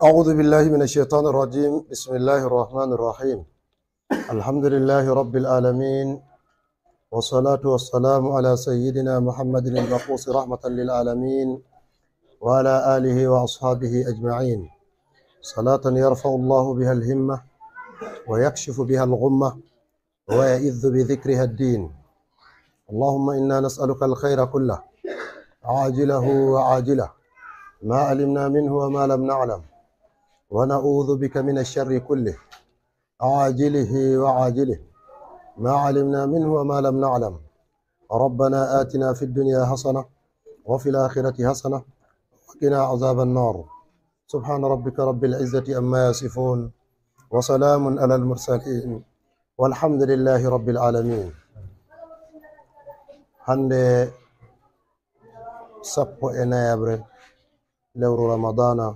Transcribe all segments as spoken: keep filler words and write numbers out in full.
أعوذ بالله من الشيطان الرجيم. بسم الله الرحمن الرحيم. الحمد لله رب العالمين، والصلاة والسلام على سيدنا محمد المبعوث رحمة للعالمين، وعلى آله وأصحابه أجمعين. صلاة يرفع الله بها الهمة ويكشف بها الغمة ويعز بذكرها الدين. اللهم إنا نسألك الخير كله، عاجله وآجله، ما علمنا منه وما لم نعلم، ونعوذ بك من الشر كله، عاجله وآجله، ما علمنا منه وما لم نعلم. ربنا آتنا في الدنيا حسنة وفي الآخرة حسنة وقنا عذاب النار. سبحان ربك رب العزة عما يصفون، وسلام على المرسلين، والحمد لله رب العالمين. Hannde sappo e nayaɓre lewru Ramadana,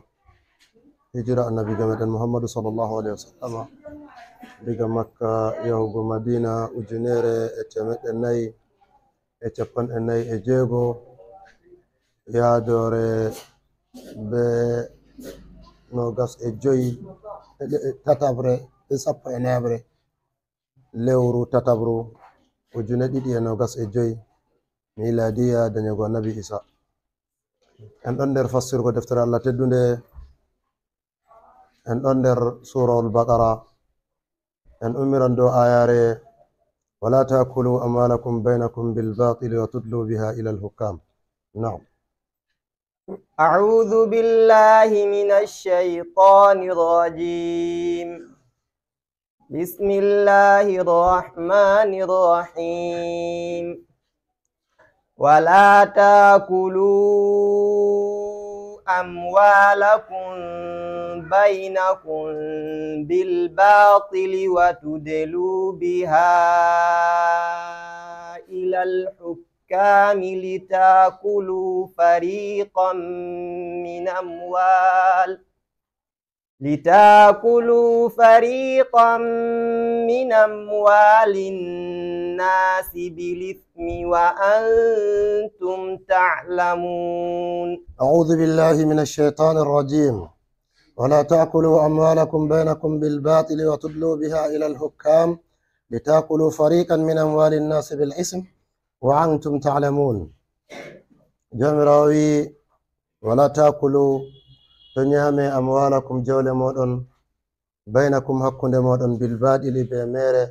hijira Annabiijo meɗen Muhammadu sallallahu alaihi wasallam, diga Makka yahugo Madina, ujunere e temeɗɗe nayi e capanɗe nayi e jeego, yaadoore be nogas e joyi, e, e tataɓre, e sappo e nayaɓre lewru tataɓru, ujune ɗiɗi e nogas e joyi, miladiya, dañugo Annabi Isa. En ɗon nder fassirgo deftere Allah teddunde, en ɗon nder Suurawol Baqara, en ummiran dow ayaare, "Wala taakulu amwalakum bainakum bil batili wa tudlu biha ila al hukam." Naam. أعوذ بالله من الشيطان الرجيم. بسم الله الرحمن الرحيم. ولا تاكلوا أموالكم بينكم بالباطل وتدلوا بها إلى الحكام لتاكلوا فريقا من أموال لتاكلوا فريقا من أموال الناس بالإثم وأنتم تعلمون. أعوذ بالله من الشيطان الرجيم. ولا تأكلوا أموالكم بينكم بالباطل وتدلوا بها إلى الحكام لتأكلوا فريقا من أموال الناس بالإثم وأنتم تعلمون. Jawmiraawo wi'i, "Wala taakulu, to nyaame amwalakum, jawle mooɗon, bainakum, hakkunde mooɗon, bil baɗili, be meere,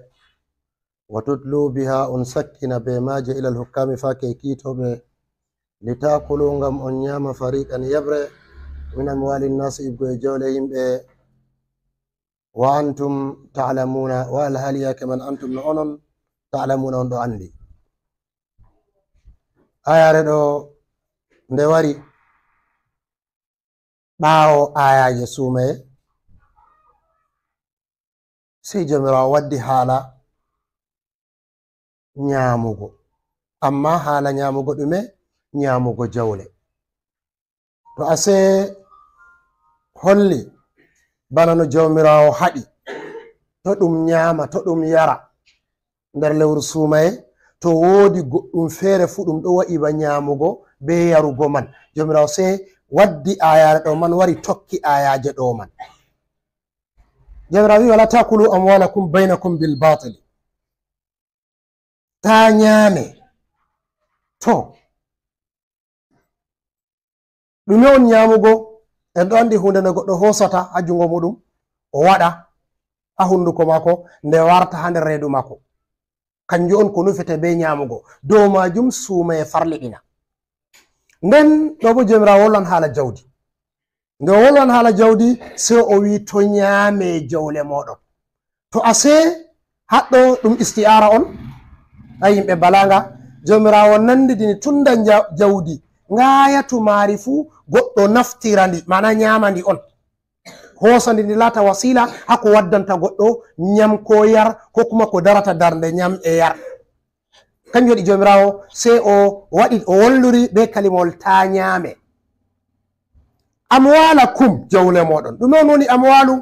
wa tudlu biha, on sakkina be maaje, ilal hukkami, faa kay kiitooɓe, li taakulu, ngam on nyaama, fariqan, yeɓre, min amwalin naasi, iggo e jawle yimɓe, wa antum ta'lamuna, wa alhaali yaake man antum no onon, ta'lamuna, on ɗo anndi." Ayaare ɗo nde wari ɓaawo ayaaje suumaye, sey Jawmiraawo waddi haala nyaamugo. Amma haala nyaamugo ɗume? Nyaamugo jawle. To asee holli bana no Jawmiraawo haɗi, to ɗum nyaama, to ɗum yara nder lewru suumaye, to woodi goɗɗum feere fuu ɗum ɗo wa'i ba nyaamugo be yarugo man. Jawmiraawo sey waddi ayaare ɗo man, wari tokki ayaaje ɗo man. Jawmiraawo wi'i, "Wala taakulu amwalakum bainakum bil batil." Taa nyaame. To ɗume on nyaamugo? En ɗo anndi huunde nde goɗɗo hoosata haa junngo muuɗum, o waɗa haa hunnduko maako, nde warta haa nder reedu maako. Kanjum on ko nufete bee nyaamugo. Dow maajum suumaye farliɗina. Nden ɗo boo Jawmiraawo wolwan haala jawdi. Nde o wolwan haala jawdi, sey o wi'i, "To nyaame jawle mooɗon." To asee, haɗɗo ɗum isti'aara on, a yimɓe balaaga, Jawmiraawo nanndidini tunda nja-, jawdi, ngaayatu maari fuu goɗɗo naftira ndi, maana nyaama ndi on. Hoosa ndi, ndi laata wasiila haa ko waddanta goɗɗo nyam koo yar, koo kuma ko darata darnde nyam e yar. Kanjum waɗi Jawmiraawo sey o waɗi, o wollori bee kalimawol, "Taa nyaame." Amwalakum, jawle mooɗon. Ɗume on woni amwalu?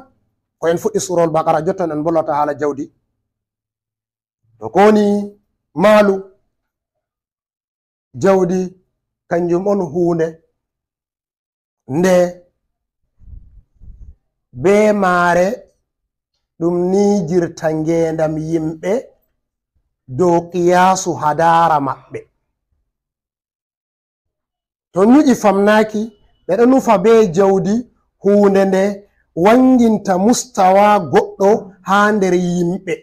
Ko en fuɗɗi suurawol Baqara, jotta en mbolwata haala jawdi. To ko woni maalu, jawdi, kanjum on huunde nde bee maare ɗum niijirta ngeendam yimɓe dow qiyaasu hadaara maɓɓe. To nyuƴi famnaaki, ɓe ɗo nufa bee jawdi huunde nde wannginta mustawa goɗɗo haa nder yimɓe.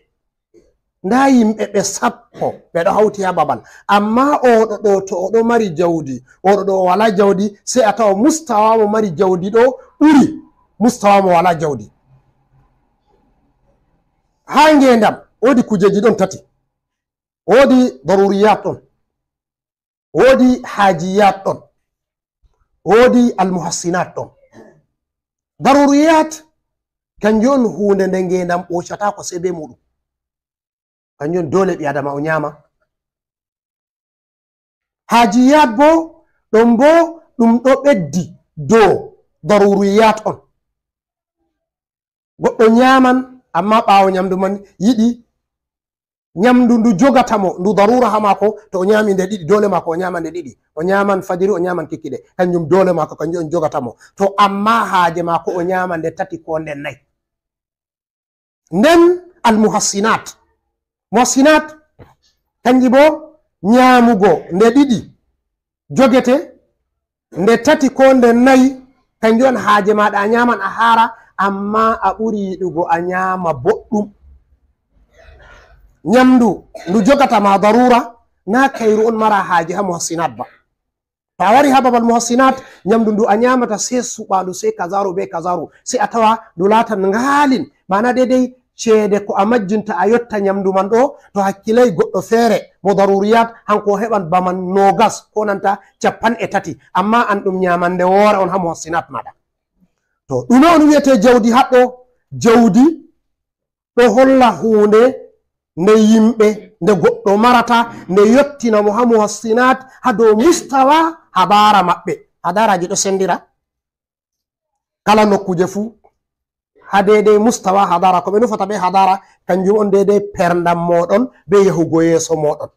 Ndaa yimɓe ɓe sappo, ɓe ɗo hawti haa babal. Ammaa ooɗo ɗo, to o ɗo mari jawdi, ooɗo ɗo o walaa jawdi, sey a tawa mustawa mo mari jawdi ɗo ɓuri mustawa mo walaa jawdi. Haa ngeendam, woodi kujeeji ɗon tati. Woodi daruriyat ɗon. Woodi haajiyat ɗon. Woodi almuhassinat ɗon. Daruriyat, kanjum on huunde nde ngeendam ɓoocataako sey bee muuɗum. Kanjum on doole ɓii Adama o nyaama. Haajiyat boo, ɗon boo ɗum ɗo ɓeddi dow daruriyat on. Goɗɗo nyaaman, ammaa ɓaawo nyamdu man yiɗi nyamdu ndu jogata mo, ndu darura haa maako, to o nyaami nde ɗiɗi, doole maako o nyaama nde ɗiɗi. O nyaaman fajiri, o nyaaman kikiɗe. Kanjum doole maako, kanjum on jogata mo. To ammaa haaje maako, o nyaama nde tati koo nde nayi. Nden almuhassinat. Muhassinat, kanji boo nyaamugo nde ɗiɗi jogete, nde tati koo nde nayi, kanjum on haaje maaɗa a nyaaman a haara, ammaa a ɓuri yiɗugo a nyaama boɗɗum. Nyamdu ndu jogata ma darura, naa kayru on mara haaje haa muhassinat ba. To a wari haa babal muhassinat, nyamdu ndu a nyaamata sey suɓaandu, sey kazaaru bee kazaaru, sey a tawa ndu laatan ngaalin, maana deydey ceede ko a majjinta a yotta nyamdu man ɗo, to hakkilay goɗɗo feere mo daruriyat, hanko o heɓan ba man noogas, ko nanta cappanɗe tati, ammaa an ɗum nyaamande woore on haa muhassinat maaɗa. To ɗume on wi'ete jawdi haɗɗo? Jawdi ɗo holla huunde nde yimɓe, nde goɗɗo marata, nde yottina mo haa muhassinat, haa dow mustawa hadaara maɓɓe. Hadaaraaji ɗo senndira kala nokkuuje fuu, haa deydey mustawa hadaara. Ko ɓe nufata bee hadaara, kanjum on deydey perndam mooɗon bee yahugo yeeso mooɗon.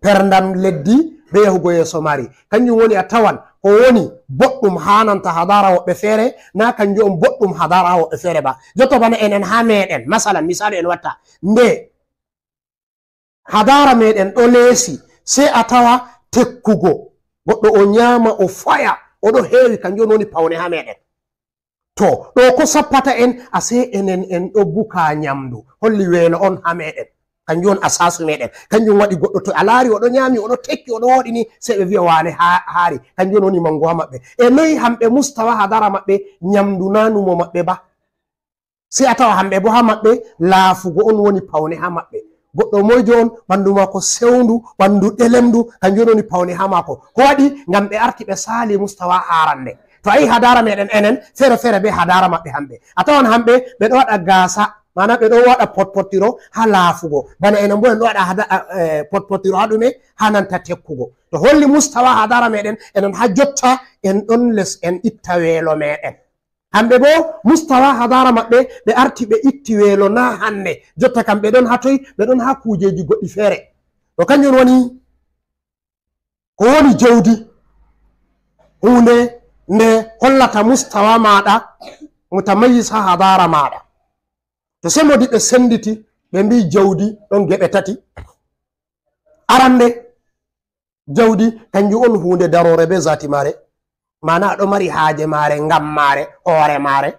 Perndam leddi bee yahugo yeeso maari. Kanjum woni a tawan ko woni boɗɗum haa nanta hadaara woɓɓe feere, naa kanjum on boɗɗum hadaara haa woɓɓe feere ba. Jotta bana enen haa meeɗen, masalan, misaalu en watta, nde hadaara meeɗen ɗo leesi, sey a tawa tekkugo, goɗɗo o nyaama, o faya, o ɗo heewi, kanjum on woni pawne haa meeɗen. To, ɗo ko sappata en, asee enen en ɗo buka nyamdu, holli weelo on haa meeɗen. Kanjum on asaasu meeɗen. Kanjum waɗi goɗɗo to a laari o ɗo nyaami, o ɗo tekki, o ɗo wooɗi ni, sey ɓe vi'a waane haa-, haari. Kanjum on woni mangu haa maɓɓe. E noy hamɓe mustawa hadaara maɓɓe, nyamdu naa numo maɓɓe ba. Sey a tawa hamɓe boo haa maɓɓe, laafugo on woni pawne haa maɓɓe. Goɗɗo moyjo on, ɓandu maako sewndu, ɓandu ɗelemndu, kanjum on woni pawne haa maako. Ko waɗi? Ngam ɓe arti ɓe saali mustawa haarannde. To a yi hadaara meeɗen enen, feere-feere bee hadaara maɓɓe hamɓe. A tawan hamɓe, ɓe ɗo waɗa gaasa, maana ɓe ɗo waɗa potpottiro haa laafugo. Bana enen boo en ɗo waɗa hada-, eh, potpottiro haa ɗume? Haa nanta tekkugo. To holli mustawa hadaara meeɗen, enen haa jotta en ɗon les, en itta weelo meeɗen. Hamɓe boo, mustawa hadaara maɓɓe, ɓe arti ɓe itti weelo naa hannde. Jotta kam ɓe ɗon haa toy? Ɓe ɗon haa kuujeeji goɗɗi feere. To kanjum woni, ko woni jawdi? Huunde nde hollata mustawa maaɗa, mutamayyiz haa hadaara maaɗa. To sey moodiɓɓe sennditi, ɓe mbi'i jawdi ɗon geɓe tati. Arannde, jawdi, kanjum on huunde daroore bee zaati maare, maana a ɗo mari haaje maare ngam maare, hoore maare.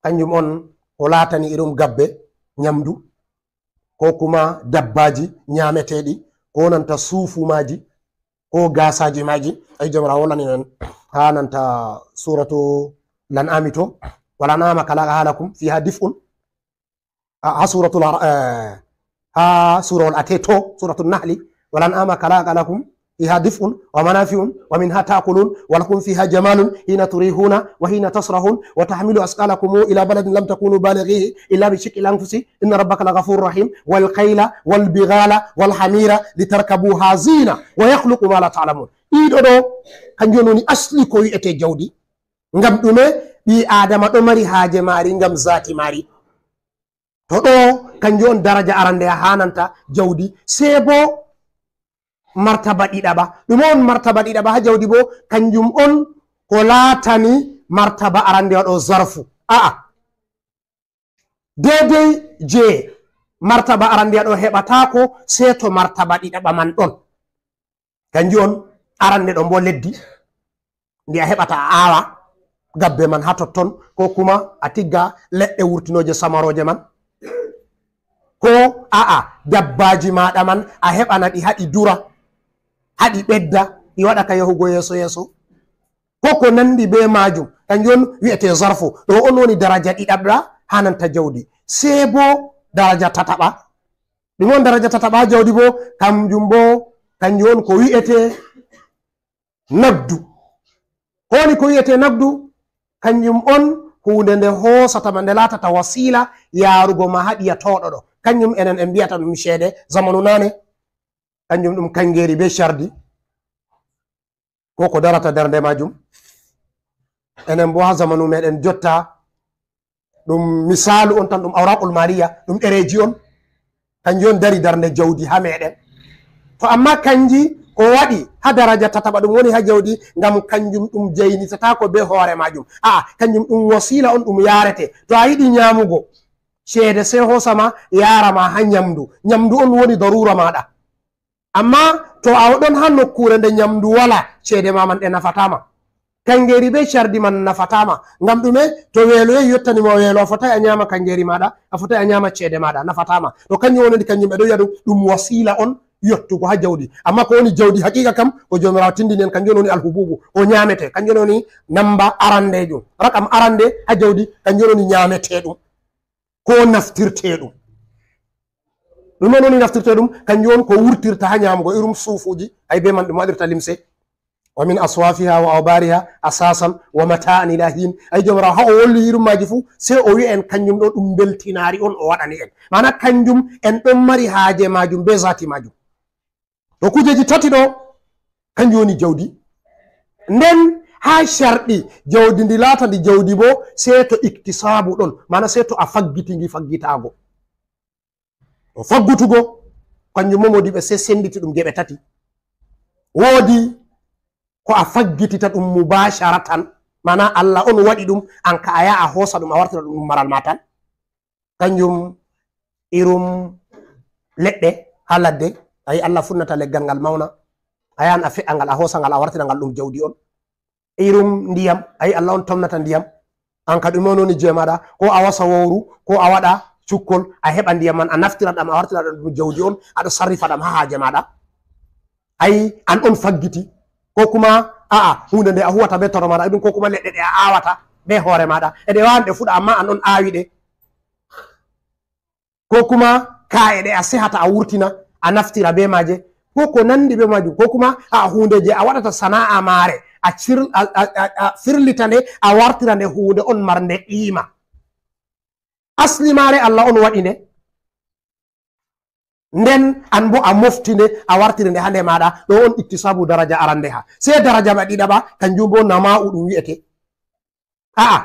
Kanjum on ko laatani irum gabbe, nyamdu, ko kuma dabbaaji nyaameteeɗi, ko nanta suufu maaji, ko gaasaaji maaji. Ay, Jawmiraawo hollani en haa nanta suuratu Lan'aami to, "Wal an'ama khalaqaha lakum fiha dif'un." Ha, ha suratul Ar-, eh, ha surawol ate to, suratul Nahli, "Wal an'ama khalaqa lakum fiha dif'un wa manafi'un wa minha ta'kulun wa lakum fiha jamalun hina turihuna wa hina tasrahun wa tahmilu asqalakum ila baladin lam takunu balighihi illa bi shiqqil anfusi inna rabbaka laghafurur rahim wal khayla wal bighala wal hamira litarkabuha zina wa yakhluqu ma la ta'lamun." Ɗiɗo ɗo, kanjum woni asli ko wi'ete jawdi. Ngam ɗume? Ɓii Aadama ɗo mari haaje maari ngam zaati maari. To ɗo, kanjum on daraja arande a haananta jawdi, sey boo martaba ɗiɗaɓa. Ɗume on martaba ɗiɗaɓa ha jawdi bo? Kanjum on ko laatani martaba arandewa ɗo zarfu. A'a. Deedey je martaba arandewa ɗo heɓataako, sey to martaba ɗiɗaɓa man ɗon. Kanjum on arande ɗon bo leddi. Ndi a heɓata a aawa gabbe man ha totton, ko kuma a tigga leɗɗe wurtinooje samarooje man, ko a'a, dabbaaji maaɗa man a heɓana ɗi haɗi dura, haɗi ɓedda, ɗi waɗa ka yahugo yeeso yeeso. Ko ko nandi be maajum, kanjum on wi'ete zarfu. Ɗo on woni daraja ɗiɗaɓra ha nanta jawdi. Sey bo daraja tataɓa. Ɗum on daraja tataɓa ha jawdi bo, kanjum bo, kanjum on ko wi'ete nagdu. Ko woni ko wi'ete nagdu? Kanjum on huunde nde hoosata ma, nde laatata wasiila yaarugo ma ha ɗiyatooɗo ɗo. Kanjum enen en mbi'ata ɗum ceede zamanu naane. Kanjum ɗum kangeeri be cardi. Ko ko darata darnde maajum. Enen bo ha zamanu meɗen jotta, ɗum misaalu on tan, ɗum awraqul maaliya, ɗum ɗereeji on. Kanji on dari darnde jawdi ha meɗen. To amma kanji ko waɗi ha daraja tataɓa, ɗum woni ha jawdi, ngam kanjum ɗum jaynitataako be hoore maajum. A'a, kanjum ɗum wasiila on, ɗum yaarete. To a yiɗi nyaamugo, ceede sey hoosama, yaarama ha nyamdu. Nyamdu on woni darura maaɗa. Amma to a ɗon ha nokkuure nde nyamdu wala, ceede ma man ɗe nafatama. Kangeeri be cardi man nafatama. Ngam ɗume? To weelo yehi yottani ma weelo, a fotai a nyama kangeeri maɗa, a fotai a nyama ceede maɗa, nafatama. To kanjum woni, kanjum ɓe ɗo wi'a ɗum, ɗum wasiila on yottugo ha jawdi. Amma ko woni jawdi haqiqa kam, ko Jawmiraawo tindini en, kanjum woni alhububu, ko nyamete, kanjum woni namba arandejum. Rakam arande ha jawdi, kanjum woni nyameteɗum. Ko naftirteɗum. Ɗum non woni naftirteɗum, kanjum on ko wurtirta ha nyamugo, irum suufuji, ay be man ɗum waɗirta limse. Wa min aswafiha wa awbariha asasan wa mata'an ila hin. Ay Jawmiraawo ha o wolli irum maaji fu, sey o wi'a en kanjum ɗo ɗum beltinaari on o waɗani en. Maana kanjum en ɗon mari haaje maajum be zaati maajum. To kujeji tati ɗo, kanjum woni jawdi. Nden ha sharɗi jawdi ndi laata ndi jawdi bo, sey to iktisaabu ɗon, maana sey to a faggiti ngi faggitaago. To faggutugo, kanjum mo modi ɓe sey senditi ɗum geɓe tati. Woodi ko a faggitita ɗum mubasharatan, maana Allah on waɗi ɗum, an ka a yaha a hoosa ɗum a wartira ɗum maral ma tan. Kanjum irum leɗɗe ha ladde, ayi Allah funnata leggal ngal mauna, a yahan a fe'a ngal, a hoosa ngal, a wartira ngal ɗum jawdi on. Irum ndiyam, ayi Allah on tomnata ndiyam, an ka ɗume on woni je maɗa, ko a wasa wowru, ko a waɗa cukkol, a heɓa ndiyam man, a naftira ɗam, a wartira ɗam ɗum jawdi on, a ɗo sarrifa ɗam ha haaje maɗa. Ayi an on faggiti, ko kuma a'a, hunde nde a huwata be toro maɗa, ɗum ko kuma leɗɗe ɗe a awata be hoore maɗa, e ɗe wawan ɗe fuɗa, amma an on awi ɗe. Ko kuma ka'e ɗe a sehata a wurtina, a naftira be maaje, ko ko nandi be maajum, ko kuma a hunde je a waɗata sana'a maare, a cir-, a, a, a, a firlita nde, a wartira nde hunde on marnde qiima. Asli maare Allah on waɗi nde. Nden an bo a mofti nde, a wartiri nde ha nde maɗa. Ɗo on iktisabu daraja arandeha. Sey daraja ba ɗiɗaɓa, kanjum bo nama'u ɗum wi'ete. A'a.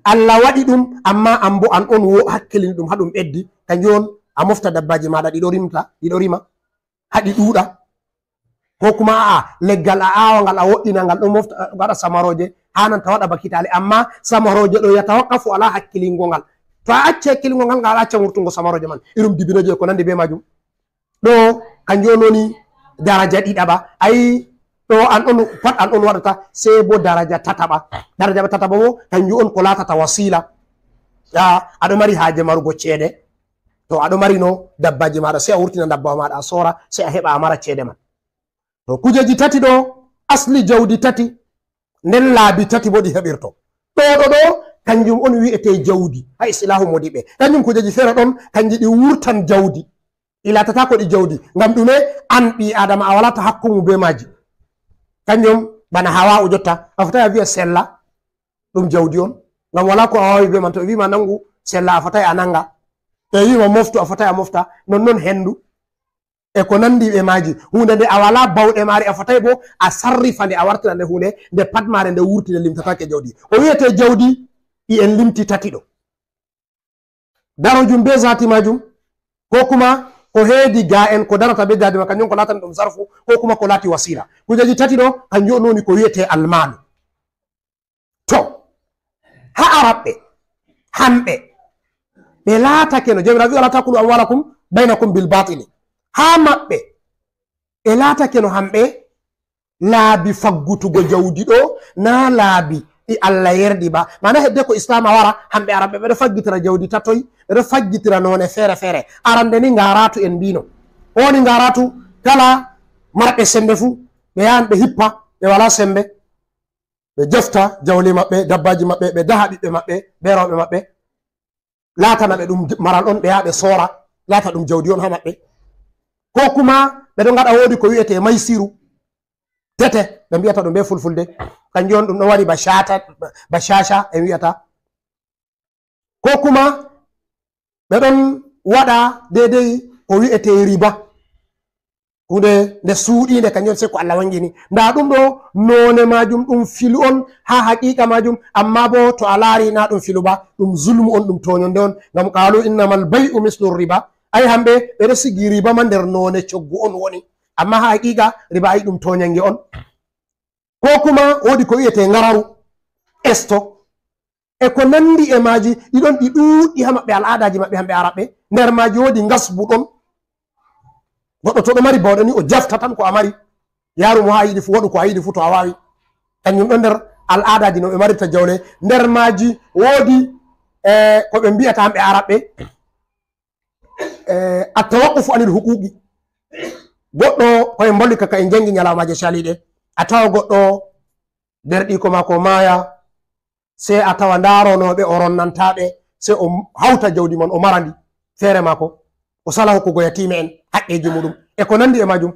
Allah waɗi ɗum, amma an bo an on wo-, hakkilini ɗum ha ɗum ɓeddi. Kanjum on a mofta dabbaji maɗa ɗiɗo rimta, ɗiɗo rima, ha ɗi ɗuuɗa. Ko kuma a'a, leggal a awa ngal, a woɗɗina ngal, ɗo mofta, waɗa samarooje, ha nanta waɗa bakitale, amma samarooje ɗo yatawaqqafu ala hakkilingo ngal. To a acci hakkilingo ngal, ngal accan wurtungo samarooje man. Irum dibinoje ko nandi be majum. Ɗo kanjum on woni daraja ɗiɗaɓa. Ayi, ɗo an on, pat an on waɗata, sey bo daraja tataɓa. Daraja tataɓa bo, kanjum on ko latata wasila. A, aɗo mari haaje marugo ceede. To aɗo mari no dabbaji maɗa, sey a wurtina dabbawa maɗa, a sora, sey a heɓa a mara ceede man. To kujeji tati ɗo, asli jawdi tati, nden laabi tati bo ɗi heɓirto. Ɗo, ɗo, ɗo, kanjum on wi'ete jawdi, ha istilahu modiɓɓe. Kanjum kujeji feere ɗon, kanji ɗi wurtan jawdi. Ɗi laatata ko ɗi jawdi. Ngam ɗume? An ɓi Adama a walata hakkungu be maji. Kanjum bana Hawa'u jotta, a fotai a vi'a sella ɗum jawdi on. Ngam wala ko a wawi be man. To ɓe wi ma nangu sella, a fotai a nanga. To ɓe wi ma moftu, a fotai a mofta. Nonnon hendu. E ko nandi e maji. Hunde nde a wala bawɗe mare, a fotai bo a sarrifa nde, a wartira nde hunde, nde pat mare nde wurti, nde limtatake jawdi. Ko wi'ete jawdi, ɗi en limti tati ɗo. Darojum be zati majum, ko kuma ko heedi ga en, ko darata be jaadi ma, kanjum ko laatani ɗum zarfu, ko kuma ko laati wasila. Kujeji tati ɗo, kanjum on woni ko wi'ete almalu. To, ha Arabɓe, hamɓe, ɓe laatakeno, Jawmiraawo wi'i, "Wala takulu amwalakum bainakum bil batili." Ha maɓɓe, ɓe laatakeno hamɓe laabi faggutugo jawdi ɗo, na laabi ɗi Allah yerdi ba. Mana hedde ko Islaama wara, hamɓe Arabɓe ɓe ɗo faggitira jawdi tatoy, ɓe ɗo faggitira noone feere-feere. Arande ni ngaratu en mbino. O woni ngaratu, kala marɓe sembe fu, ɓe yahan ɓe hippa, ɓe wala sembe. Ɓe jofta jawle maɓɓe, dabbaaji maɓɓe, ɓe daha ɓiɓɓe maɓɓe, be rewɓe maɓɓe. Laatana ɓe ɗum maral on, ɓe yaha ɓe soora, laata ɗum jawdi on ha maɓɓe. Ko kuma ɓe ɗo ngaɗa woodi ko wi'ete maysiru, tete, ɓe mbi'ata ɗum be fulfulde. Kanjum on ɗum ɗo wari ba shata, ba shasha en wi'ata. Ko kuma ɓe ɗon waɗa deydey ko wi'ete riba. Huunde nde suuɗiinde, kanjum on sey ko Allah wangini. Ndaa ɗum ɗo, noone maajum ɗum filu on haa haqiiqa maajum, ammaa bo to a laari naa ɗum filu ba, ɗum zulmu on, ɗum tooɲonde on. Ngam qaalu innamal bay'u mislu riba. Ay hamɓe, ɓe ɗo sigi riba ma nder noone coggu on woni. Ammaa haa haqiiqa, riba ay ɗum tooɲange on. Ko kuma woodi ko wi'ete ngararu, esto, e ko nandi e maaji, ɗi ɗon ɗi ɗuuɗɗi haa maɓɓe, al'aadaaji maɓɓe hamɓe Arabɓe. Nder maaji woodi ngasbu ɗon. Goɗɗo to ɗo mari bawɗe ni, o jafta tan ko a mari. Yaaru mo haa a yiɗi fu, waɗu ko a yiɗi fu to a waawi. Kanjum ɗon nder al'aadaaji no ɓe marirta jawle. Nder maaji woodi, eh, ko ɓe mbi'ata hamɓe Arabɓe, eh, at-tawaqqufu anil huquqi. Goɗɗo, ko en mbolwi ka, ka en jangi nyalawmaaje caliiɗe. A tawa goɗɗo, derɗiiko maako maaya, sey a tawa ndaa ronooɓe, o ronnantaa ɓe, sey o hawta jawdi man, o mara ndi feere maako, o sala hokkugo yatiime'en haqqeeji muuɗum, e ko nandi e maajum.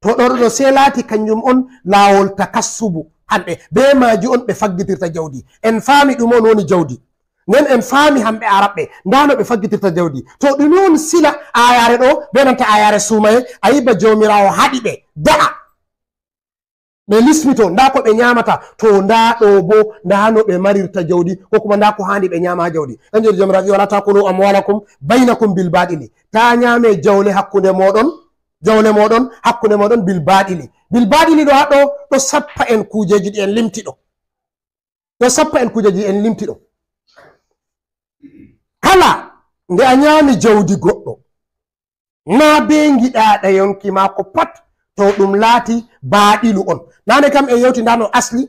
To ɗo, ɗo, ɗo sey laati kanjum on laawol takassubu hamɓe. Bee maaji on ɓe faggitirta jawdi. En faami ɗum on woni jawdi. Nden en faami hamɓe Arabɓe, ndaa no ɓe faggitirta jawdi. To ɗum on sila aayaare ɗo, bee nanta aayaare suumaye, a yi'i ba Jawmiraawo haɗi ɓe da'a. Ɓe lismito, ndaa ko ɓe nyaamata. To ndaa ɗo bo, ndaa no ɓe marirta jawdi, ko kuma ndaa ko haandi ɓe nyaama haa jawdi. Kanjum Jawmiraawo wi'i, "Wala takulu amwalakum bainakum bil batili." Taa nyaame jawle hakkunde mooɗon, jawle mooɗon hakkunde mooɗon bil batili. Bil batili ɗo haa ɗo, ɗo sappa en kuujeeji ɗi en limti ɗo. Ɗo sappa en kuujeeji en limti ɗo. Kala nde a nyaami jawdi goɗɗo, naa bee ngiɗaaɗe yonki maako pat, to ɗum laati baaɗilu on. Naane kam en yewti ndaa no asli,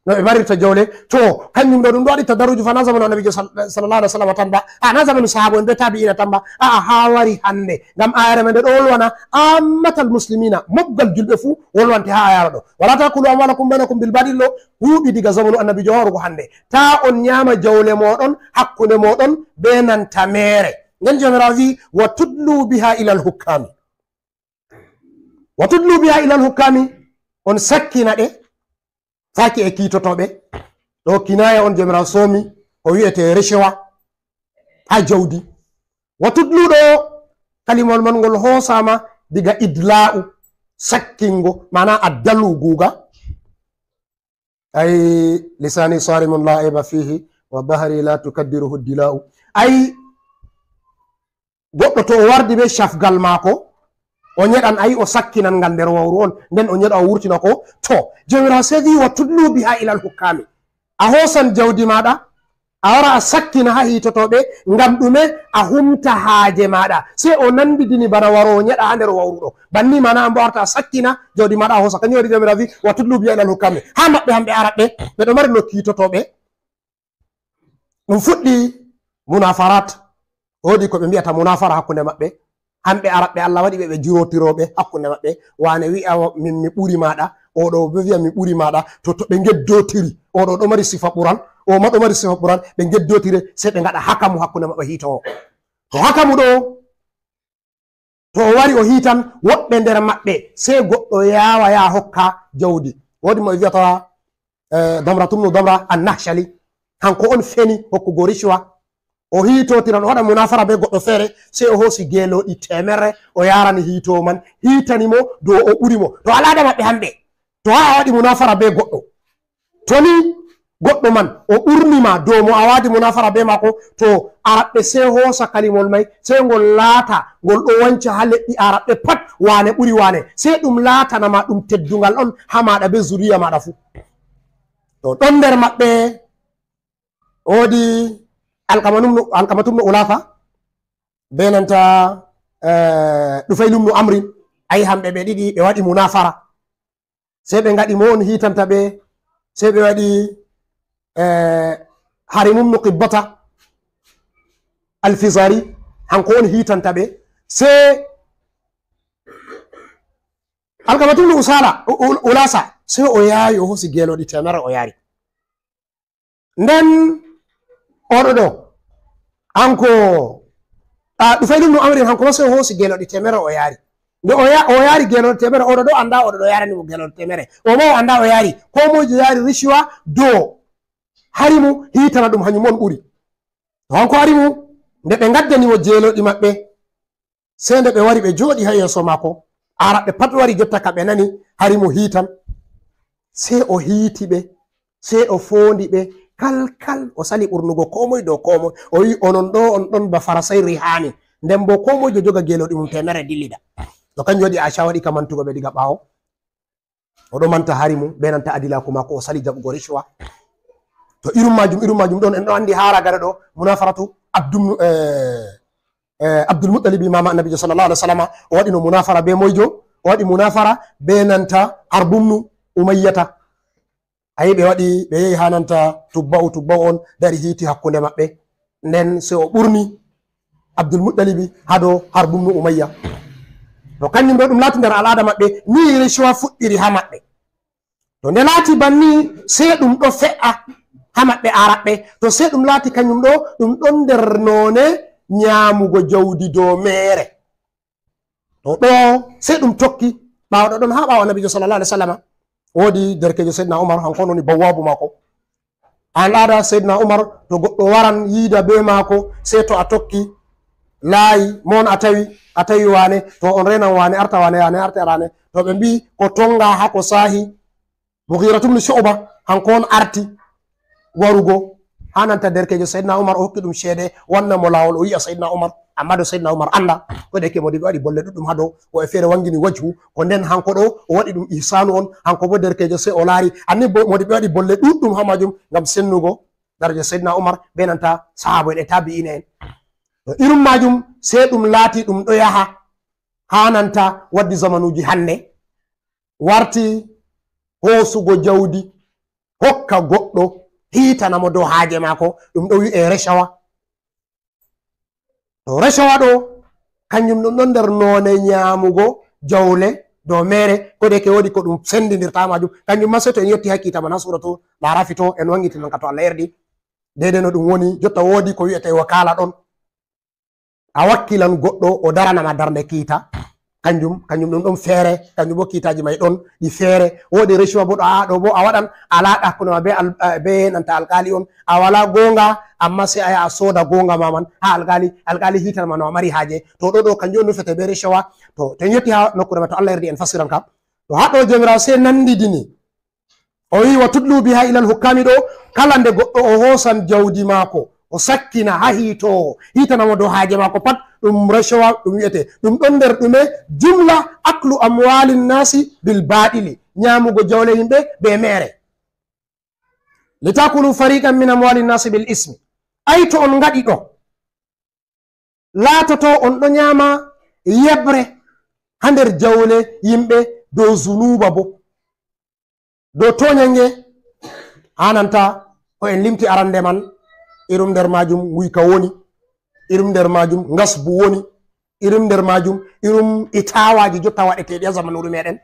no ɓe marirta jawle. To, kanjum ɗo ɗum ɗo waɗi tadaruju fa naa zamanu Annabiijo sal-, sallallahu alaihi wasallam tan ba. A, naa zamanu sahaabo'en bee taabi'iina tan ba. A'a, haa wari hannde. Ngam aayaare man nde ɗo wolwana ammatal muslimiina, mobgal julɓe fuu wolwante haa aayaare ɗo. "Wala takulu amwalakum bainakum bil batil" ɗo huuɓi diga zamanu Annabiijo warugo hannde. Taa on nyaama jawle mooɗon hakkunde mooɗon bee nanta meere. Nden Jawmiraawo wi'i, "Wa tudlu biha ilal hukkami." "Wa tudlu biha ilal hukkami", on sakkina ɗe, faaki e kiitotooɓe. Ɗo kinaaya on Jawmiraawo soomi, ko wi'ete rishawa haa jawdi. "Wa tudlu" ɗo, kalimawol man ngol hoosaama diga idla'u, sakkingo, maana addalu guuga. Ay, lisani sarimun la aiba fihi, wa bahri la tukaddiruhu dila'u. Ay, goɗɗo to o wardi be cafgal maako, o nyeɗan, ay, o sakkinan ngal nder wawru on, nden o nyeɗa, o wurtina ko. To, Jawmiraawo sey wi'i, "Wa tudlu biha ilal hukkami." A hoosan jawdi maaɗa, a wara a sakkina haa hiitotooɓe, ngam ɗume? A humta haaje maaɗa. Sey o nandidini bana waro o nyeɗa haa nder wawru ɗo. Banni maana an bo a warta a sakkina jawdi maaɗa a hoosa. Kanjum waɗi Jawmiraawo wi'i, "Wa tudlu biha ilal hukkami." Haa maɓɓe hamɓe Arabɓe, ɓe ɗo mari no kiitotooɓe. Ɗum fuɗɗi munafarat. Woodi ko ɓe mbi'ata munafara hakkunde maɓɓe. Hamɓe Arabɓe, Allah waɗi ɓe, ɓe jurotirooɓe hakkunde maɓɓe. Waane wi'a, "Min mi ɓuri maaɗa." O ɗo bo wi'a, "Mi ɓuri maaɗa." To, to ɓe ngeddotiri, o ɗo ɗo mari sifa ɓural, o ma ɗo mari sifa ɓural, ɓe ngeddotire, sey ɓe ngaɗa hakamu hakkunde maɓɓe hiitoowo. To hakamu ɗo, to o wari o hiitan, woɓɓe nder maɓɓe, sey goɗɗo yaawa yaa hokka jawdi. Woodi mo ɓe vi'ata, eh, Damratu ibnu Damra an-Nahshali. Hanko on feni hokkugo rishwa. O hiitotiran, o waɗa munafara be goɗɗo feere, sey o hoosi geelooɗi teemerre, o yaarani hiitoowo man, hiitani mo dow o ɓuri mo. To al'aada maɓɓe hamɓe, to haa a waɗi munafara be goɗɗo, to ni goɗɗo man, o ɓurni ma dow mo a waɗi munafara be maako, to Araɓɓe sey hoosa kalimol may, sey ngol laata, ngol ɗo wanca haa leɗɗi Araɓɓe pat, waane ɓuri waane. Sey ɗum laatana ma ɗum teddungal on haa maaɗa be zuriya maaɗa fuu. To ɗon nder maɓɓe, woodi Alkamatum no, Alkamatum no Ulafa, be nanta, eh, Ɗufaylum no Amrin, ayi hamɓe ɓe ɗiɗi ɓe waɗi munafara. Sey ɓe ngaɗi mo on hiitanta ɓe, sey ɓe waɗi, eh, Harimum no Qibbata Alfizari, hanko on hiitanta ɓe. Sey Alkamatum no Usala, U-, U-, Ulasa, sey o yaawi o hoosi geelooɗi teemere o yaari. Nden oɗo ɗo, hanko, a, Ɗufaylum no Amrin, hanko ma sey o hoosi geelooɗi teemere o yaari. Nde o ya-, o yaari geelooɗi teemere, oɗo ɗo annda oɗo ɗo yaarani mo geelooɗi teemere. O ma o annda o yaari, koo moyjo yaari rishuwa dow Harimu hiitana ɗum hanyum on ɓuri. To hanko Harimu, nde ɓe ngaddani mo geelooɗi maɓɓe, sey nde ɓe wari ɓe jooɗi haa yeeso maako, Araɓɓe pat wari jotta ka ɓe nani Harimu hiitan. Sey o hiiti ɓe, sey o foondi ɓe, kal, kal, o sali ɓurnugo koo moy dow koo moy. O wi'i, "Onon ɗo, on ɗon ba Farasay Rihani." Nden boo koo moyjo joga geelooɗi mum teemere dillida. To kanjum waɗi Aisha waɗi ka mantugo ɓe diga ɓaawo. O ɗo manta Harimu, be nanta adilaaku maako, o sali jaɓugo rishuwa. To irum maajum, irum maajum ɗon, en ɗo anndi haa ragare ɗo, munafaratu Abdum-, eh, eh, Abdul Muttalibi, maama Annabiijo sallallahu alaihi wasallam, o waɗi no munafara be moyjo, o waɗi munafara be nanta Harbumnu Umayyata. Ayi, ɓe waɗi, ɓe yehi haa nanta Tubba'u, Tubba'u on dari hiiti hakkunde maɓɓe. Nden sey o ɓurni Abdul Muttalibi haa dow Harbumnu Umayya. To kanjum ɗo ɗum laati nder al'aada maɓɓe, ni rishuwa fuɗɗiri haa maɓɓe. To nde laati banni, sey ɗum ɗo fe'a haa maɓɓe Araɓɓe. To sey ɗum laati kanjum ɗo, ɗum ɗon nder noone nyaamugo jawdi dow meere. To ɗo, sey ɗum tokki. Ɓaawo ɗo ɗon haa ɓaawo Annabiijo sallallahu alaihi wasallam, woodi derkeejo Seydina Umar, hanko on woni bawwaabu maako. Al'aada Seydina Umar, to goɗɗo waran yiida be maako, sey to a tokki laayi, mo on a tawi, a tawi waane, to on reenan waane, arta waane, waane arta waane. To ɓe mbi'i ko tonga haa ko saahi, Mughiratu ibn Shu'ba, hanko on arti warugo haa nanta derkeejo Seydina Umar, o hokki ɗum ceede, wanna mo laawol, o yi'a Seydina Umar, amma dow Seydina Umar annda, ko de ke Modibo waɗi bolle ɗuɗɗum haa dow, woɓɓe feere wangini wajhu, ko nden hanko ɗo, o waɗi ɗum ihsanu on, hanko bo derkeejo sey o laari, anni bo Modibo waɗi bolle ɗuɗɗum haa maajum, ngam sennugo daraja Seydina Umar, be nanta sahaaba en e taabi'ina en. To irum maajum, sey ɗum laati ɗum ɗo yaha haa nanta waddi zamanuuji hannde, warti hoosugo jawdi, hokka goɗɗo, hiitana mo dow haaje maako, ɗum ɗo wi'e reshawa. To reshawa ɗo, kanjum ɗum ɗon nder noone nyaamugo jawle dow meere, ko de ke woodi ko ɗum sendindirta maajum. Kanjum ma sey to en yotti haa kiita man haa suuratu Larafi to, en wangitinan ka to Allah yardi. Deydey no ɗum woni, jotta woodi ko wi'ete wakala ɗon. A wakkilan goɗɗo, o darana ma darnde kiita. Kanjum, kanjum ɗum ɗon feere, kanjum bo kiitaaji may ɗon ɗi feere. Woodi reshuwa bo ɗo, a ɗo bo a waɗan alaaka hakkunde ma be al-, eh, be nanta alkaali on. A wala goonga, amma sey a yaha a sooda goonga ma man haa alkaali, alkaali hiitan ma no a mari haaje. To ɗo ɗo kanjum on nufete be reshuwa. To, to en yotti haa nokkuure ma to Allah yardi en fasiran ka. To haa ɗo Jawmiraawo sey nandidini. O wi'i, "Wa tudlu biha ilal hukami" ɗo, kala nde goɗɗo o hoosan jawdi maako, o sakkina haa hiitoowo, hiitana mo dow haaje maako pat, ɗum reshowa ɗum wi'ete. Ɗum ɗon nder ɗume? Jumla aklu amwalin nasi bil baɗili, nyaamugo jawle yimɓe be meere. "Litakulu fariqan min amwalin nasi bil ismi." Ay to on ngaɗi ɗo, laatoto on ɗo nyaama yeɓre haa nder jawle yimɓe dow zunuuba bo. Dow toonyange, haa nanta ko en limti arande man, irum nder maajum nguyka woni, irum nder maajum ngasbu woni, irum nder maajum, irum itawaaji jotta waɗeteeɗi haa zamanuuru meɗen.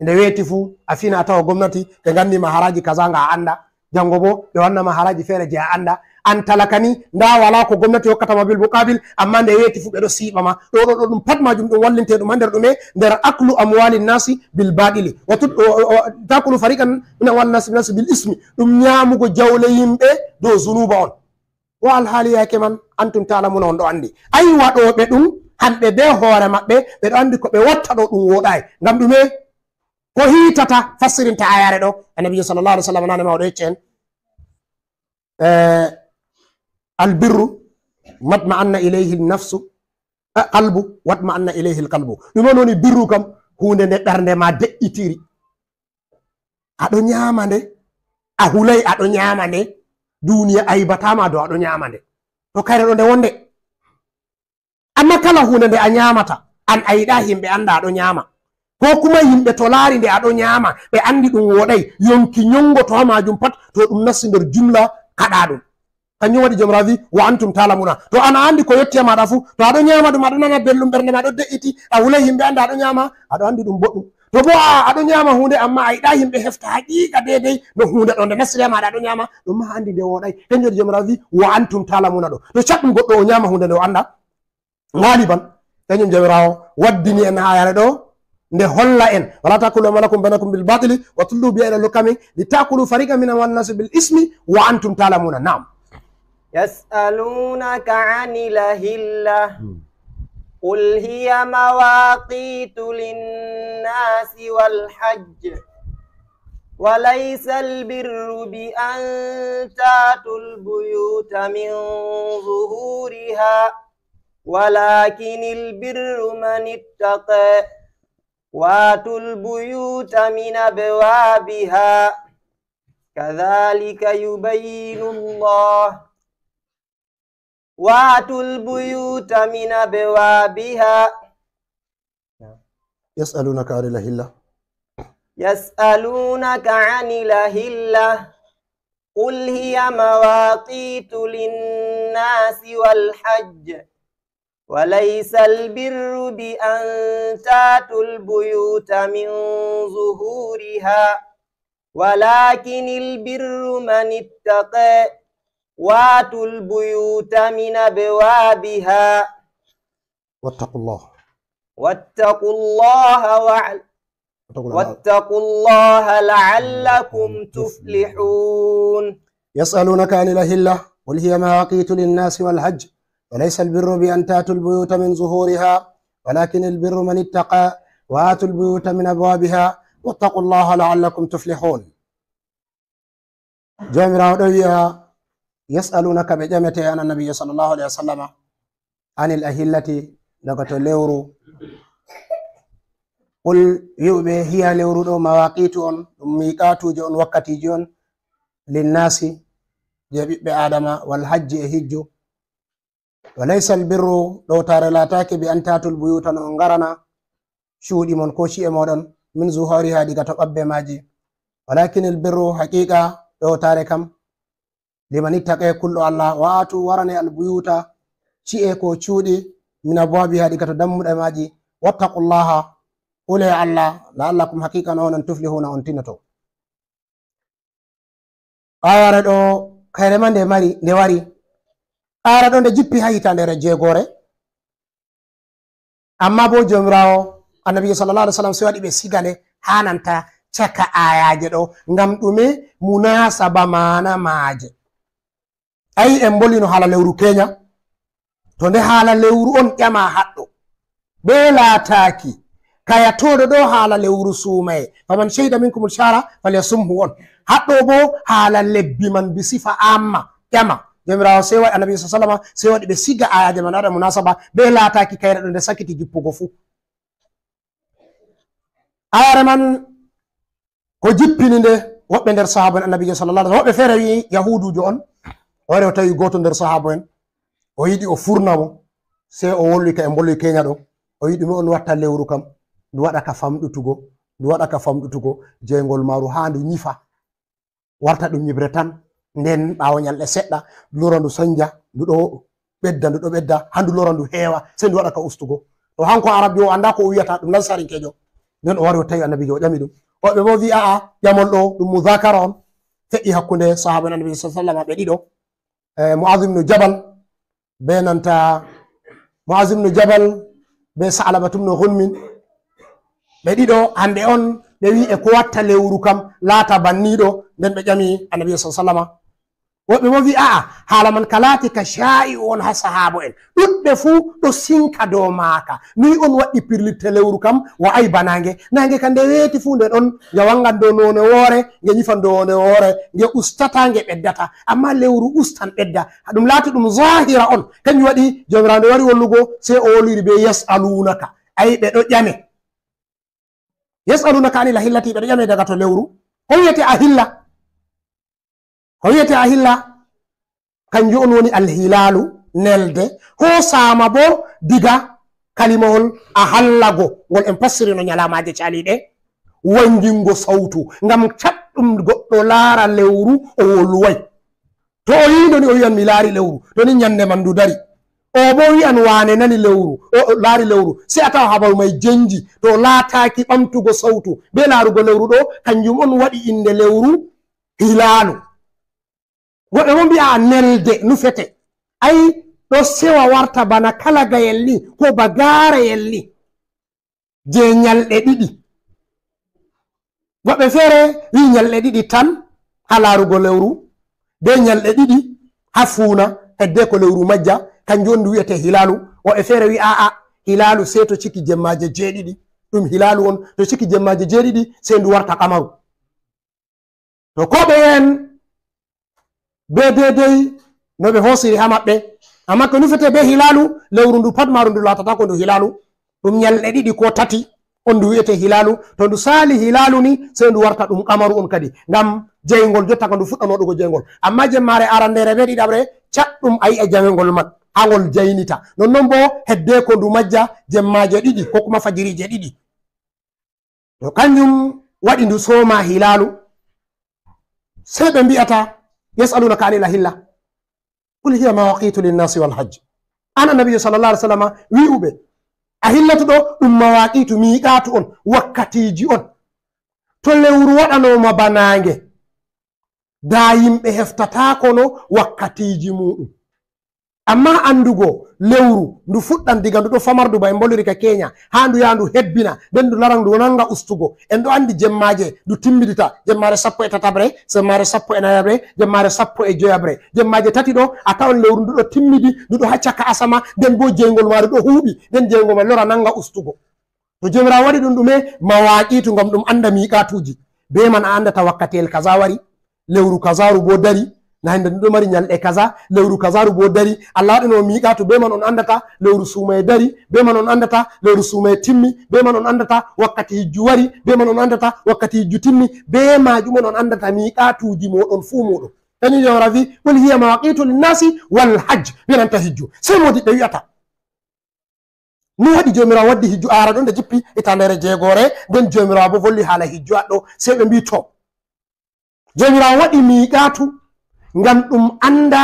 Nde weeti fuu, a fina a tawa gomnati, ɓe nganni ma haraaji kaza nga a annda. Janngo bo, ɓe wanna ma haraaji feere je a annda. An talaka ni, nda wala ko gomnati hokkata ma bil muqabil, amma nde weeti fuu ɓe ɗo siiɓa ma. Ɗo, ɗo, ɗo, ɗum pat maajum ɗum wallinte ɗum haa nder ɗume? Nder aklu amwalin nasi bil baɗili. Wa tud-, o, o, o, takulu fariqan min amwalin nasi, nasi bil ismi. Ɗum nyaamugo jawle yimɓe dow zunuuba on. Wa alhaali yaake man, antum ta'lamuna, on ɗo anndi. Ay waɗooɓe ɗum, hamɓe be hoore maɓɓe, ɓe ɗo anndi ko ɓe watta ɗo ɗum wooɗaay. Ngam ɗume? Ko hiitata fassirinta aayaare ɗo. Annabiijo sallallahu alaihi wasallam nane ma o ɗo yecce en. Eh, albirru matma anna ilayhi nafsu, eh, qalbu, watma anna ilayhi qalbu. Ɗum on woni birru kam, huunde nde ɓernde ma deƴƴitiri. Aɗo ñaama nde, a hulay aɗo ñaama nde, duniya aybatama dow aɗo ñaama nde. To kayre ɗo nde wonde. Amma kala huunde nde a ñaamata, an a yiɗa yimɓe annda aɗo ñaama. Ko kuma yimɓe to laari nde aɗo ñaama, ɓe anndi ɗum woɗay, yonki ñonngoto haa maajum pat, to ɗum nasti nder jumla kaɗaaɗum. Kanjum waɗi Joomiraawo wi, "Wa antum ta'lamuna." To an a anndi ko yotti e maaɗa fuu, to aɗo ñaama ɗum, aɗo nana belɗum, ɓernde ma ɗo de'iti, a hulay yimɓe annda aɗo ñaama, aɗo anndi ɗum boɗɗum. To bo a, aɗo ñaama huunde, amma a yiɗa yimɓe hefta haqiiqa deydey no huunde ɗo nde nastiri e maaɗa aɗo ñaama, ɗum ma anndi nde woɗay. Kanjum waɗi Joomiraawo wi, "Wa antum ta'lamuna" ɗo. To caɗɗum goɗɗo o ñaama huunde nde o annda, Ngaliban, kañum Jawmiraawo waddini en haa yare ɗo, nde holla en, "Wala takulu amwalakum bainakum bil batili wa tudlu biha ila lukami li takulu fariqan min amwalin nasi bil ismi wa antum ta'lamuna." Naam. يسألونك عن الأهلة. Hmm. قل هي مواقيت للناس والحج، وليس البر بأن تأتوا البيوت من ظهورها، ولكن البر من اتقى، وأتوا البيوت من أبوابها، كذلك يبين الله، وأتوا البيوت من أبوابها. يسألونك عن الأهلة. يسألونك عن الأهلة. قل هي مواقيت للناس والحج، وليس البر بأن تأتوا البيوت من ظهورها، ولكن البر من اتقى، وأتوا البيوت من أبوابها. واتقوا الله. واتقوا الله وع-، واتقوا الله. واتقوا الله لعلكم تفلحون. يسألونك عن الأهلة، قل هي مواقيت للناس والحج، وليس البر بأن تأتوا البيوت من ظهورها، ولكن البر من اتقى، وأتوا البيوت من أبوابها، واتقوا الله لعلكم تفلحون. Joomiraawo ɗo wi'a, "Yas'alunaka", ɓe ƴamete, an Annabiijo sallallahu alayhi wa sallama, "anil ahillati", daga to lewru. Qul, wi'u ɓe, "Hiya", lewru ɗo, "mawaqitu" on, ɗum miqatuuji on, wakkatiiji on, "linnaasi", je ɓiɓɓe Aadama, "wal hajji", e hijju. "Wa laysa al birru", ɗowtaare laataaki, "bi an ta'tul buyuta", no on ngarana cuuɗi mon ko ci'e moɗon, "min zuhuriha", diga to ɓabbe maaji. "Walakin al birru", haqiqa ɗowtaare kam, "liman ittaqe", kulɗo Allah, "wa atu", warane, "al buyuta", ci'e ko cuuɗi, "min abwabiha", diga to dammuɗe maaji. "Wattaqullaha", hule Allah, "la'allakum", haqiqa no onon, "tuflihuna", on tinoto. Ayare ɗo, kayre ma nde mari, nde wari. Ayare ɗo nde jippi haa hitaande jeegoore. Amma bo Joomiraawo, Annabi sallallahu alaihi wasallam, sey waɗi ɓe siga nde haa nanta caka ayaaje ɗo. Ngam ɗume? Munasaba maana maaje. Ayi, en mbolino haala lewru Kenya. To nde haala lewru on ƴama haɗɗo. Be laataaki kayatooɗo ɗo haala lewru suumaye. "Faman shahida minkum shahra falyasumhu" on. Haɗɗo bo haala lebbi man bi sifa amma. Ƴama. Joomiraawo sey waɗi, Annabi sallallahu alaihi wasallam sey waɗi ɓe siga ayaaje man waɗa munasaba. Be laataaki kayre ɗo nde sakiti jippugo fu. Ayare man ko jippini nde, woɓɓe nder sahaaba en Annabiijo sallallahu alaihi wasallam, woɓɓe feere wi'i Yahuudujo on, o wari o tawi gooto nder sahaaba en, o yiɗi o furna mo, sey o wolwi ka e mbolwi Kenya ɗo, o yiɗi mo on watta lewru kam, ndu waɗa ka famɗutugo, ndu waɗa ka famɗutugo, jeyngol maaru haa ndu nyifa. Warta ɗum nyiɓre tan, nden ɓaawo nyalɗe seɗɗa, lora ndu sanja, ndu ɗo ɓedda, ndu ɗo ɓedda, haa ndu lora ndu heewa, sey ndu waɗa ka ustugo. To hanko Arabjo o anndaa ko o wi'ata, ɗum lansarinkeejo. Nden o wari o tawi Annabiijo, o ƴami ɗum. Woɓɓe boo vi'i, a'a, ƴamol ɗo ɗum mudhakara on. Fe'i hakkunde sahaaba en Annabi sallallahu alaihi wasallam ɓe ɗiɗo, eh, Mu'adh ibn Jabal, be nanta Mu'az ibn Jabal be Sa'labatu ibn Ghunmin. Ɓe ɗiɗo hande on ɓe wi'i e ko watta lewru kam laata banniɗo, nden ɓe ƴami Annabi sallallahu alaihi wasallama, Woɓɓe mo wi a'a, haala man ka laati ka shaa'i'u on ha sahaabo en. Ɗuɗɓe fuu ɗo sinka dow maaka. Noy on waɗɗi pirlitte lewru kam, wa ay ba naange? Naange ka nde weeti fuu nde ɗon, nge wangan dow noone woore, nge nyifan dow noone woore, nge ustataa, nge ɓeddataa. Ammaa lewru ustan ɓedda. Ɗum laati ɗum zaahira on. Kanjum waɗi Jawmiraawo nde wari wollugo, sey o wolwiri bee yas'aluunaka. Ay, ɓe ɗo ƴame. Yas'alunaka anil ahillati, ɓe ɗo ƴame daga to lewru. Ko wi'ete ahilla? Ko wi'ete ahilla? Kanjum on woni alhilaalu, nelde. Hoosaama boo diga kalimawol ahallago, ngol en passirino nyalaamaaje caliiɗe, wangingo sawtu. Ngam caɗɗum goɗɗo laara lewru, o wolway. To o yi'i ndu ni, o wi'an, "Mi laari lewru." To ni nyande man ndu dari. O boo wi'an, "Waane nani lewru, o, o laari lewru." Sey a tawa habaru may jenji. To laataaki ɓamtugo sawtu bee laarugo lewru ɗo, kanjum on waɗi innde lewru hilaalu. Goɗɗo boo mbi'a nelde nufete. Ay, ɗo sewa warta bana kalagayel ni, ko ba gaarayel ni. Jey nyalɗe ɗiɗi. Woɓɓe feere wi'i nyalɗe ɗiɗi tan haa laarugo lewru, bee nyalɗe ɗiɗi haa fuuna, heddeeko lewru majja, kanjum on ndu wi'etee hilaalu. Woɓɓe feere wi'i, "Aa'a, hilaalu sey to ciki jemmaaje jeeɗiɗi." Ɗum hilaalu on, to ciki jemmaaje jeeɗiɗi, sey ndu warta qamaru. To ko ɓe en bee deydey no ɓe hoosiri haa maɓɓe. Ammaa ko nufetee bee hilaalu, lewru ndu pat maaru ndu laatataako ndu hilaalu. Ɗum nyalɗe ɗiɗi koo tati on ndu wi'etee hilaalu. To ndu saali hilaalu ni, sey ndu warta ɗum qamaru on kadi. Ngam jeyngol jotta ka ndu fuɗɗa waɗugo jeyngol. Ammaa jemmaare arandeere bee ɗiɗaɓre, caɗɗum a yi'a jeyngol man, haa ngol jeynita. Nonnon boo heddeeko ndu majja jemmaaje ɗiɗi, koo kuma fajiriije ɗiɗi. To kanjum waɗi ndu sooma hilaalu, sey ɓe mbi'ata, "Yas'alunaka anil ahilla. Qul hiya mawaqitu linnasi wal hajj." An Annabiijo sallallahu alaihi wasallam, wi'u ɓe, ahillatu ɗo ɗum mawaqitu, miiqaatu on, wakkatiiji on. To lewru waɗanooma ba naange, daa yimɓe heftataako no wakkatiiji muuɗum. Ammaa anndugo lewru ndu fuɗɗan diga ndu ɗo famardu ba en mboliri ka Kenya, haa ndu yaha ndu hebbina, nden ndu laran ndu nanga ustugo. En ɗo anndi jemmaaje ndu timmidita, jemmaare sappo e tataɓre, jemmaare sappo e nayaɓre, jemmaare sappo e joyaɓre. Jemmaaje tati ɗo, a tawan lewru ndu ɗo timmidi, ndu ɗo haa caka asama, nden boo jeyngol maaru ɗo huuɓi, nden jeyngol maaru lora nanga ustugo. To Joomiraawo waɗi ɗum ɗume? Mawaqitu, ngam ɗum annda miiqaatuuji. Bee man a anndata wakkatiyel kaza wari, lewru kazaaru boo dari, na hande ɗum ɗo mari nyalɗe kaza, lewru kazaaru boo dari. Allah waɗino miiqaatu, bee man on anndata lewru suumaye dari, bee man on anndata lewru suumaye timmi, bee man on anndata wakkati hijju wari, bee man on anndata wakkati hijju timmi, bee maajum on, on anndata miiqaatuuji mooɗon fuu mooɗon. Kañum Joomiraawo wi, "Qul hiya mawaqitu linnasi wal hajj." Ɓe nanta hijju. Sey moodiɓɓe wi'ata, no waɗi Joomiraawo waddi hijju aara ɗon nde jippi hitaandere jeegoore, nden Joomiraawo boo volli haala hijju aɗɗo? Sey ɓe mbi'i, to, Joomiraawo waɗi miiqaatu ngam ɗum annda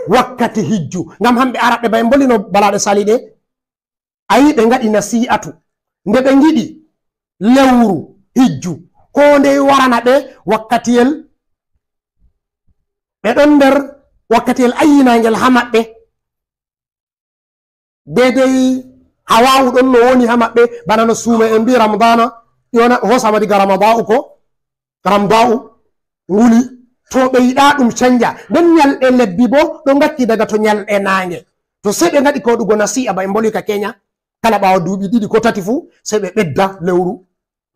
wakkati hijju. Ngam hamɓe Arabɓe, ba en mbolino balaaɗe saliiɗe, a yi ɓe ngaɗi nasi'atu. Nde ɓe ngiɗi lewru hijju, koo ndey warana ɓe wakkatiyel, ɓe ɗon nder wakkatiyel ayyinaangel haa maɓɓe. Deydey hawaawu ɗon no woni haa maɓɓe, bana no suumaye en mbi'i Ramadana, yona, hosama diga Ramada'u ko, Ramada'u, nguli, to ɓe yiɗa ɗum canja. Nden nyalɗe lebbi boo ɗo ngakki daga to nyalɗe naange. To sey ɓe ngaɗi ko waɗugo nasi'a ba en mboli ka Kenya, kala ɓaawo duuɓi ɗiɗi ko tati fuu, sey ɓe ɓedda lewru.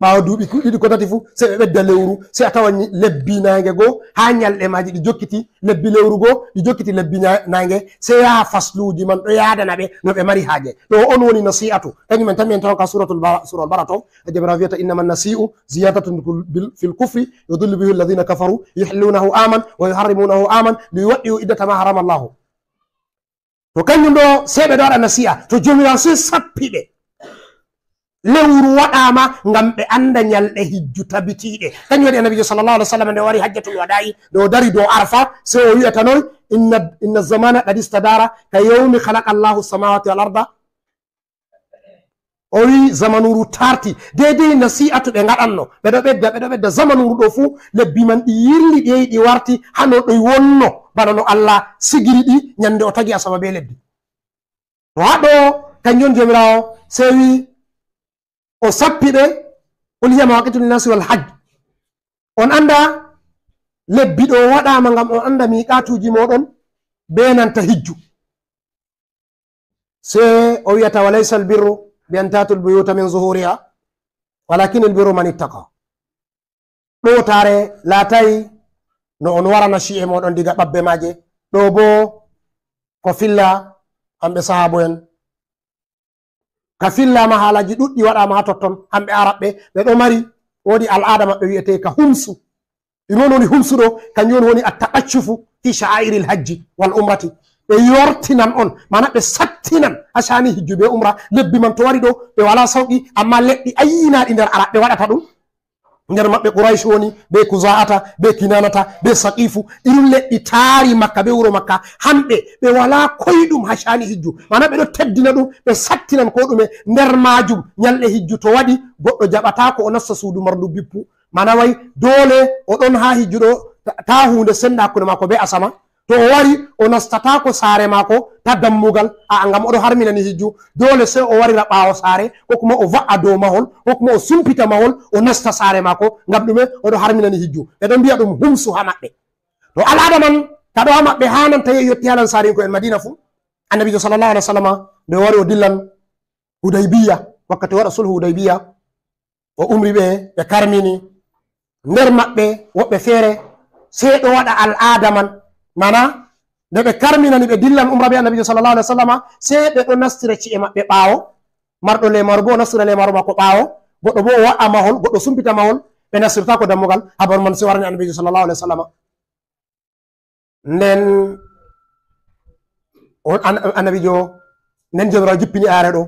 Ɓaawo duuɓi ku-, ɗiɗi ko tati fuu, sey ɓe ɓedda lewru, sey a tawa ni lebbi naange go, haa nyalɗe maaji ɗi jokkiti, lebbi lewru go, ɗi jokkiti lebbi nya-, naange, sey yaa fasluuji man ɗo yaadana ɓe no ɓe mari haaje. Ɗo on woni nasi'atu. Kañum en tan mi en tawan ka Suratul Bara-, Suratul Bara to, e Joomiraawo wiyata, "Innama nasi'u ziyadatun fil, fil kufri, yudillu bihi alladhina kafaru, yuhillunahu aman, wa yuharrimunahu aman, liyuwaddi'u iddata ma harama Allahu." To kanjum ɗo, sey ɓe ɗo waɗa nasi'a. To Joomiraawo sey sappi ɓe. Lewru waɗaama ngam ɓe annda nyalɗe hijju tabitiiɗe. Kanjum waɗi Annabiijo sallallahu alaihi wasallam nde o wari hajjatul wada'i, nde o dari dow Arfa, sey o wi'ata noy, "Inna, inna zamana qad istadara ka yawmi khalaqa Allahu samawati wal arda." O wi'i, "Zamanuuru taarti." Deydey nasi'atu ɓe ngaɗanno. Ɓe ɗo ɓedda, ɓe ɗo ɓedda. Zamanuuru ɗo fuu, lebbi man ɗi yirli, ɗi yehi, ɗi warti, hano ɗi wonno, bana no Allah sigiri ɗi nyande o tagi asama bee leddi. To haa ɗo, kanjum on Joomiraawo sey wi'i, o sappi ɓe, "Qul hiya mawaqitu linnasi wal hajj." On annda lebbi ɗo waɗaama ngam on annda miiqaatuuji mooɗon bee nanta hijju. Sey o wi'ata, "Wa laysal birru bi an ta'tul buyuta min zuhuriha, walakinil birru man ittaqa." Ɗowtaare laataay no on warana ci'e mooɗon diga ɓabbe maaje. Ɗo boo ko filla hamɓe sahaabo'en. Ka fillaama haalaaji ɗuɗɗi waɗaama haa totton, hamɓe Arabɓe, ɓe ɗo mari, woodi al'aada maɓɓe wi'etee ka humsu. Ɗum on woni humsu ɗo, kanjum on woni at-taɓaccufu fi sha'a'iril hajji wal umrati. Ɓe yortinan on, maana ɓe sattinan haa caani hijju bee umra. Lebbi man to wari ɗo, ɓe walaa sawqi, ammaa leɗɗi ayyinaaɗi nder Arabɓe waɗata ɗum. Nder maɓɓe Quraysh woni, bee Kuza'ata, bee Kinanata, bee Saqifu. Irin leɗɗi taari Makka bee wuro Makka, hamɓe ɓe walaa koyɗum haa caani hijju. Maana ɓe ɗo teddina ɗum, ɓe sattinan koo ɗume. Nder maajum, nyalɗe hijju to waɗi, goɗɗo jaɓataako o nasta suudu marndu bippu. Maana way, doole o ɗon haa hijju ɗo, ta, taa huunde senda hakkunde maako bee asama. To o wari, o nastataako saare maako ta dammugal, a'a, ngam o ɗo harminani hijju. Doole sey o warira ɓaawo saare, koo kuma o va'a dow mahol, koo kuma o sumpita mahol, o nasta saare maako, ngam ɗume? O ɗo harminani hijju. Ɓe ɗon mbi'a ɗum humsu haa maɓɓe. To al'aada man ka ɗo haa maɓɓe, haananta yehi yotti haa Lansaariŋko'en Madiina fuu. Annabiijo sallallahu alaihi wasallama nde o wari o dillan Hudaybiya, wakkati o waɗa sulhu Hudaybiya, o umri ɓe, ɓe karmini. Nder maɓɓe, woɓɓe feere, sey ɗo waɗa al'aada man. Maana, nde ɓe karminani, ɓe dillan umra bee Annabiijo sallallahu alaihi wasallama, sey ɓe ɗo nastira ci'e maɓɓe ɓaawo. Marɗo leemaaru boo, o nastira leemaaru maako ɓaawo. Goɗɗo boo o wa'a mahol, goɗɗo sumpita mahol, ɓe nastirtaako dammugal. Habaru man sey warani Annabiijo sallallahu alaihi wasallama. Nden on an-, Annabiijo, nden Jawmiraawo jippini aaya ɗo,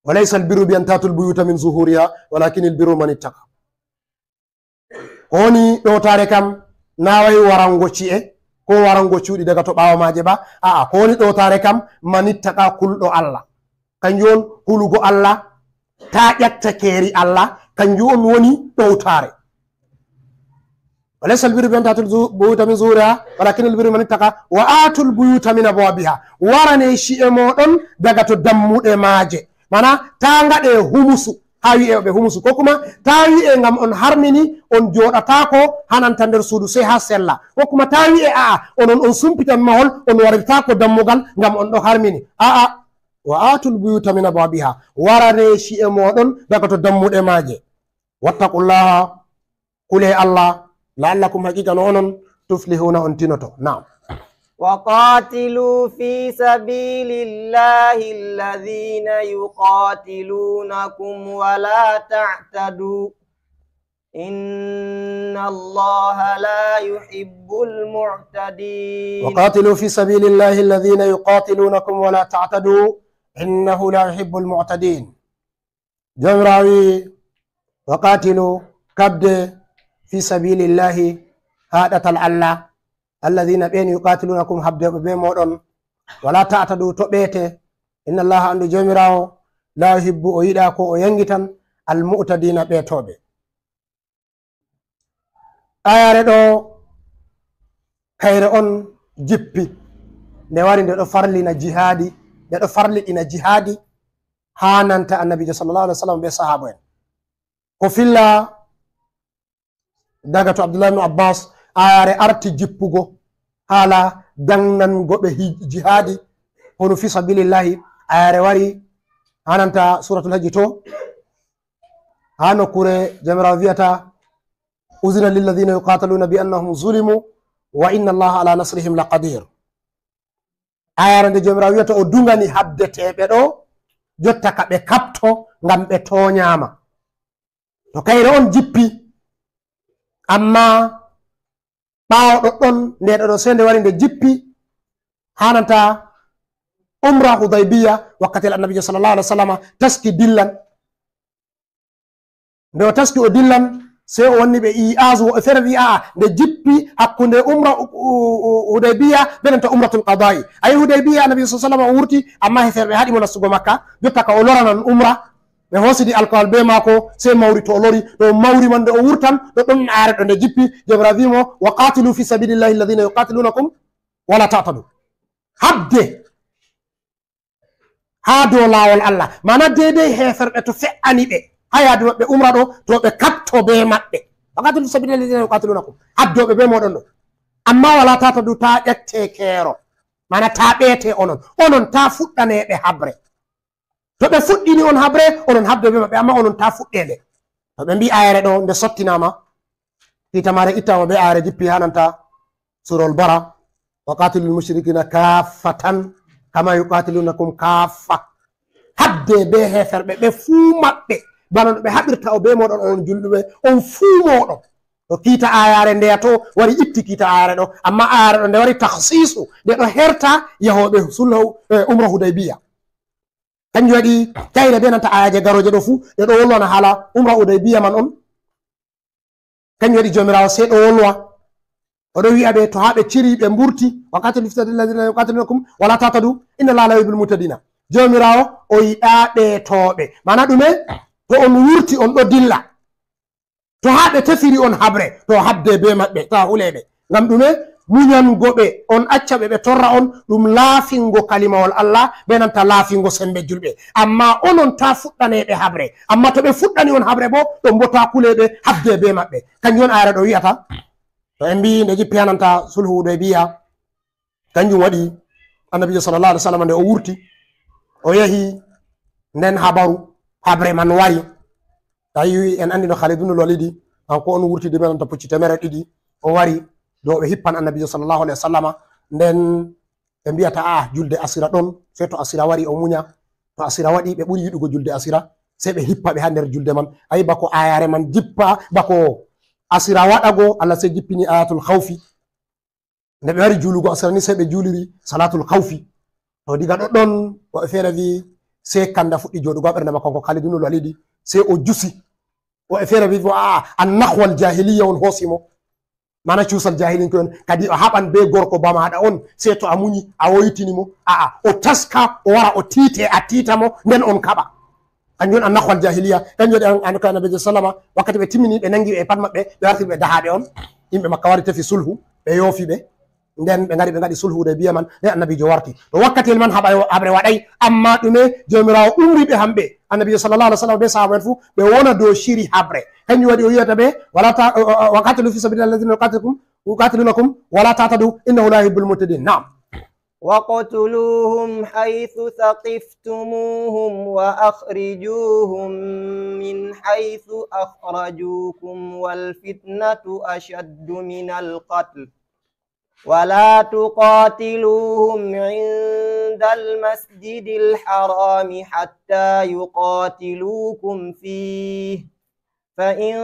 "Wa laysal birru bi an ta'tul buyuta min zuhuriha, walakinil birru man ittaqa." Ko woni ɗowtaare kam, naa way warango ci'e, koo warango cuuɗi daga to ɓaawo maaje ba. A'a, ko woni ɗowtaare kam, man ittaqa, kulɗo Allah. Kanjum on hulugo Allah, taa ƴatta keeri Allah, kanjum on woni ɗowtaare. "Wa laysal birru bi an ta'tul zu-, buyuta min zuhuriha, walakinil birru man ittaqa, wa atul buyuta min abwabiha." Warane ci'e mooɗon daga to dammuɗe maaje. Maana, taa ngaɗe humusu, haa wi'e ɓe humusu. Koo kuma, taa wi'e ngam on harmini, on jooɗataako hananta nder suudu sey haa sella. Koo kuma, taa wi'e, a'a, onon on sumpitan mahol, on warirtaako dammugal ngam on ɗo harmini. A'a, "Wa atul buyuta min abwabiha." Warane ci'e mooɗon daga to dammuɗe maaje. "Wattaqullaha," kule Allah, "la'allakum," haqiiqa no onon, "tuflihuna," on tinoto. Na'am. وقاتلوا في سبيل الله الذين يقاتلونكم ولا تعتدوا، إن الله لا يحب المعتدين. وقاتلوا في سبيل الله الذين يقاتلونكم ولا تعتدوا، إنه لا يحب المعتدين. Jawmiraawo wi'i, "Wa qatilu," kaɓde, "fi sabilillahi," haa ɗatal Allah, "alladhina," ɓeen, "yuqatilunakum," haɓdeeɓe bee mooɗon, "wala ta'tadu," to ɓeete, "inna Allaha," anndu Jawmiraawo, "la yuhibbu," o yiɗaa ko o yaŋgitan, "al-mu'tadina," ɓeetooɓe. Aayaare ɗo, kayre on jippi. Nde wari, nde ɗo farlina jihaadi, nde ɗo farliɗina jihaadi haa nanta Annabiijo sallallahu alaihi wasallam be sahaaba en. Ko filla daga to Abdullahi ibn Abbas, aayaare arti jippugo haala daŋnango ɓe hi-, jihaadi, hono fi sabilillahi. Aayaare wari haa nanta Suratul Hajji to, haa nokkuure Jawmiraawo wi'ata, "Uzina lilladhina yuqataluna bi annahum zulimu wa inna Allaha ala nasrihim laqadir." Aayaare nde Jawmiraawo wi'ata o duŋani haɓdeteeɓe ɗo, jotta ka ɓe kaɓto ngam ɓe tooñaama. To kayre on jippi, ammaa ɓaawo ɗoɗɗon, nde ɗoɗo sey nde wari nde jippi, haa nanta umra Hudaybiya, wakkati Annabiijo sallallahu alaihi wasallam taski dillan. Nde o taski o dillan, sey o wanni ɓe i'azu, woɓɓe feere wi'i, a'a, nde jippi hakkunde umra u-, u-, u-, Hudaybiya be nanta umratul qada'i. Ayi, Hudaybiya Annabi sallallahu alaihi wasallam o wurti, amma heferɓe haɗi mo nastugo Makka, jotta ka o loranan umra. Ɓe hoosidi alkawal be maako, sey mawri to o lori, to mawri man nde o wurtan, ɗoɗɗon aayaare ɗo nde jippi, Jawmiraawo wi'i mo, "Wa qatilu fi sabilillahi alladhina yuqatilunakum wala ta'tadu." Haɓde haa dow laawol Allah. Maana, deydey heeferɓe to fe'ani ɓe haa yaadu maɓɓe umra ɗo, to ɓe kaɓto bee maɓɓe. Wa qatilu fi sabilillahi alladhina yuqatilunakum. Haddooɓe be mooɗon ɗo. Amma wala ta'tadu, ta ƴatte keerol. Mana ta ɓeete onon. Onon ta fuɗɗane ɓe haɓre. To ɓe fuɗɗini on haɓre, onon haɓde be maɓɓe, amma onon ta fuɗɗe nde. To ɓe mbi ayere ɗo, nde sottinama, kiita mare ittama be ayere jippi ha nanta surol Bara, "Wa qatilul mushrikina kaffatan kama yuqatilunakum kaffa." Haɓde be heeferɓe ɓe fuu maɓɓe, bana no ɓe haɓirta o be mooɗon on julɓe, on fuu mooɗon. To kiita ayare ndeya to wari itti kiita ayare ɗo, amma ayare ɗo nde wari takhsisu, nde ɗo herta yahooɓe sulhu, eh, umra Hudaybiya. Kanjum waɗi kayre be nanta ayaje garoje ɗo fuu, ɗe ɗo wolwana haala umra Hudaybiya man on. Kanjum waɗi Joomiraawo sey ɗo wolwa. O ɗo wi'a ɓe to haa ɓe ciri ɓe mburti, "Wa qatilu fi sabilillahi alladhina yuqatilunakum wa la ta'tadu, inna Allaha la yuhibbul mu'tadina." Joomiraawo o yiɗaa ɓeetooɓe. Maana ɗume? To on wurti on ɗo dilla. To haa ɓe tefiri on haɓre, to haɓde be maɓɓe, ta hule ɓe. Ngam ɗume? Muñango ɓe, on acca ɓe, ɓe torra on, ɗum laafingo kalimawol Allah, be nanta laafingo sembe julɓe. Amma onon ta fuɗɗane ɓe haɓre. Amma to ɓe fuɗɗani on haɓre bo, ɗon bo ta kule ɓe, haɓde be maɓɓe. Kanjum on ayre ɗo wi'ata. To en mbi nde jippi haa nanta sulhu Hudaybiya, kanjum waɗi Annabiijo sallallahu alaihi wasallam nde o wurti, o yehi, nden habaru haɓre man wari. Tawi en andi no Khalid ibn Walidi, kanko on wurti de men to pucci temerre ɗiɗi, o wari dow ɓe hippan Annabiijo sallallahu alaihi wasallama. Nden ɓe mbiyata, "Ah, julde asira ɗon, sey to asira wari o muña." To asira waɗi, ɓe ɓuri yiɗugo julde asira, sey ɓe hippa ɓe haa nder julde man. Ayi, bako ayare man jippa, bako asira waɗago, Allah sey jippini ayatul khawfi. Nde ɓe wari juulugo asira ni, sey ɓe juuliri salatul khawfi. To diga ɗoɗɗon, woɓɓe feere wi, sey kanda fuɗɗi jooɗugo haa ɓernde makko, kanko Khalid ibn Walidi, sey o jusi. Woɓɓe feere wi bo, "A'a, an nakhwal jahiliya on hoosi mo." Mana cuusal jahiliya on. Kadi o haɓan be gorko bamaaɗa on, sey to a muñi, a woytini mo. A'a, o taska, o wara, o tiite, a tiita mo, nden on kaɓa. Kanjum woni an nakhwal jahiliya. Kanjum waɗi an, an, Annabiijo sallama, wakkati ɓe timmini, ɓe nangi ɓe e pat maɓɓe, ɓe wartiri ɓe dahaaɓe on. Yimɓe Makka wari tefi sulhu, ɓe yoofi ɓe. Nden ɓe ngari, ɓe ngaɗi sulhu Hudaybiya man, nden Annabiijo warti. To wakkati man haɓa-, haɓre waɗay, amma ɗume Joomiraawo umri ɓe hamɓe, Annabiijo sallallahu alaihi wasallam be sahaaba en fu, ɓe wona dow shiri haɓre. Kanjum waɗi o wi'ata ɓe, "Wala ta-, wa qatilu fi sabilillahi alladhina yuqatilukum, yuqatilunakum, wala ta'tadu, innahu la yuhibbul mu'tadin." Naam. واقتلوهم حيث ثقفتموهم وأخرجوهم من حيث أخرجوكم والفتنة أشد من القتل ولا تقاتلوهم عند المسجد الحرام حتى يقاتلوكم فيه فإن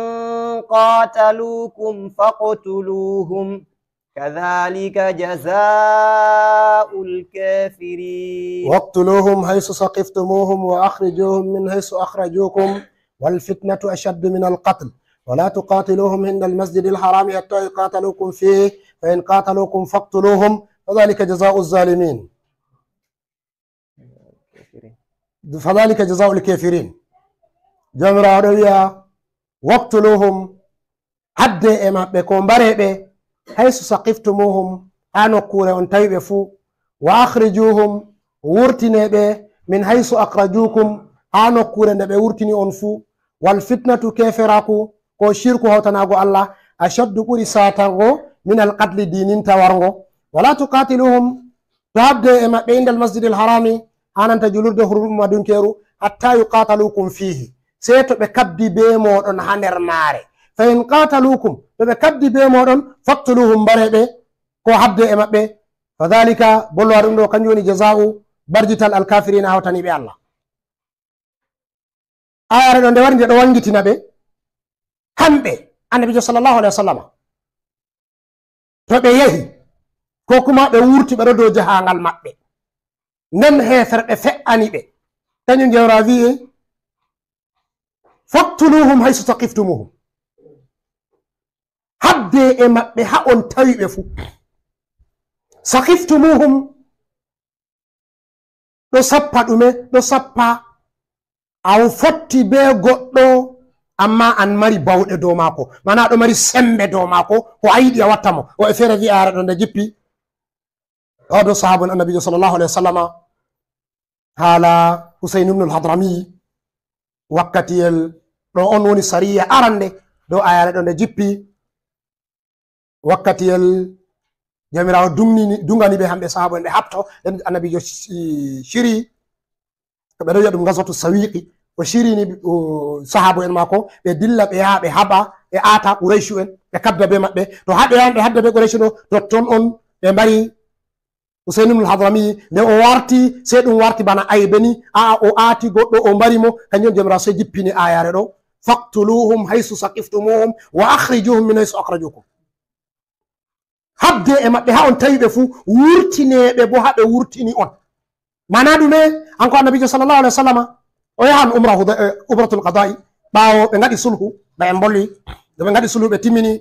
قاتلوكم فاقتلوهم كذلك جزاء الكافرين. واقتلوهم حيث ثقفتموهم وأخرجوهم من حيث أخرجوكم والفتنة أشد من القتل ولا تقاتلوهم عند المسجد الحرام حتى يقاتلوكم فيه فإن قاتلوكم فاقتلوهم فذلك جزاء الظالمين. Fadhalika jazaa'ul kafirin. Joomiraawo ɗo wi'a, "Waqtuluhum, haɓde e maɓɓe, ko mbare ɓe, haysu saqiftumuhum, haa nokkuure on tawi ɓe fuu, wa akhrijuhum, wurtine ɓe, min haysu akhrajukum, haa nokkuure nde ɓe wurtini on fuu, wal fitnatu, keeferaaku, ko shirku, hawtanaago Allah, ashaddu, ɓuri saatago, min al qatli, diininta warngo. Wala tuqatiluhum, to haɓde e maɓɓe, indal masjidil harami, haa nanta julurde hurmadunkeeru, hatta yuqatalukum fihi, sey to ɓe kaɓdi bee mooɗon haa nder maare. Fa in qatalukum, to ɓe kaɓdi bee mooɗon, faqtuluhum, mbare ɓe, ko haɓde e maɓɓe. Fa dhalika, bollowa ɗum ɗo, kanjum woni jazaa'u, barjital, al kafirina, hawtaniiɓe Allah. Ayare ɗo nde wari, nde ɗo wangitina ɓe, hamɓe, Annabiijo sallallahu alaihi wasallama. To ɓe yahi, ko kuma ɓe wurti, ɓe ɗo dow jahaangal maɓɓe. Nden heeferɓe fe'ani ɓe. Kanjum Jawra wi'i, "Faqtuluhum haysu saqiftumuhum." Haɓde e maɓɓe haa on tawi ɓe fuu. Saqiftumuhum, ɗo sappa ɗume? Ɗo sappa a fotti bee goɗɗo, amma an mari bawɗe dow maako. Mana ɗo mari sembe dow maako, ko a yiɗi a watta mo. Woɓɓe feere wi'a ara ɗo nde jippi. O ɗo sahaabun Annabiijo sallallahu alaihi wasallama, haala Husayn ibn al-Hadrami, wakkatiyel ɗo on woni sariya arande, Dow ayare ɗo nde jippi, wakkatiyel Jawmiraawo duŋnini, duŋani ɓe hamɓe sahaabo en ɓe haɓto, nden Annabiijo ci-, ciri, ko ɓe ɗo wi'a ɗum Gazwatu Sawiiqi. O cirini, o, sahaabo en maako, ɓe dilla, ɓe yaha, ɓe haɓa, ɓe aata Qurayshu en, ɓe kabda be maɓɓe. To haa ɓe yahan, ɓe habda be Qurayshu ɗo, totton on ɓe mbari Husayn ibn al-Hadrami, nde o warti, sey ɗum warti bana aybe ni. A'a, o aati goɗɗo, o mbari mo, kanjum on Jawmiraawo sey jippini ayare ɗo, "Faqtuluhum haythu saqiftumuhum wa akhrijuhum min haythu akhrajukum." Habde e maɓɓe haa on tawi ɓe fuu, wurtine ɓe bo haa ɓe wurtini on. Maana ɗume? Hanko Annabiijo sallallahu alaihi wasallama, o yahan umra Huda-, eh, umratul qada'i, ɓaawo ɓe ngaɗi sulhu, ba en mbolwi, nde ɓe ngaɗi sulhu, ɓe timmini.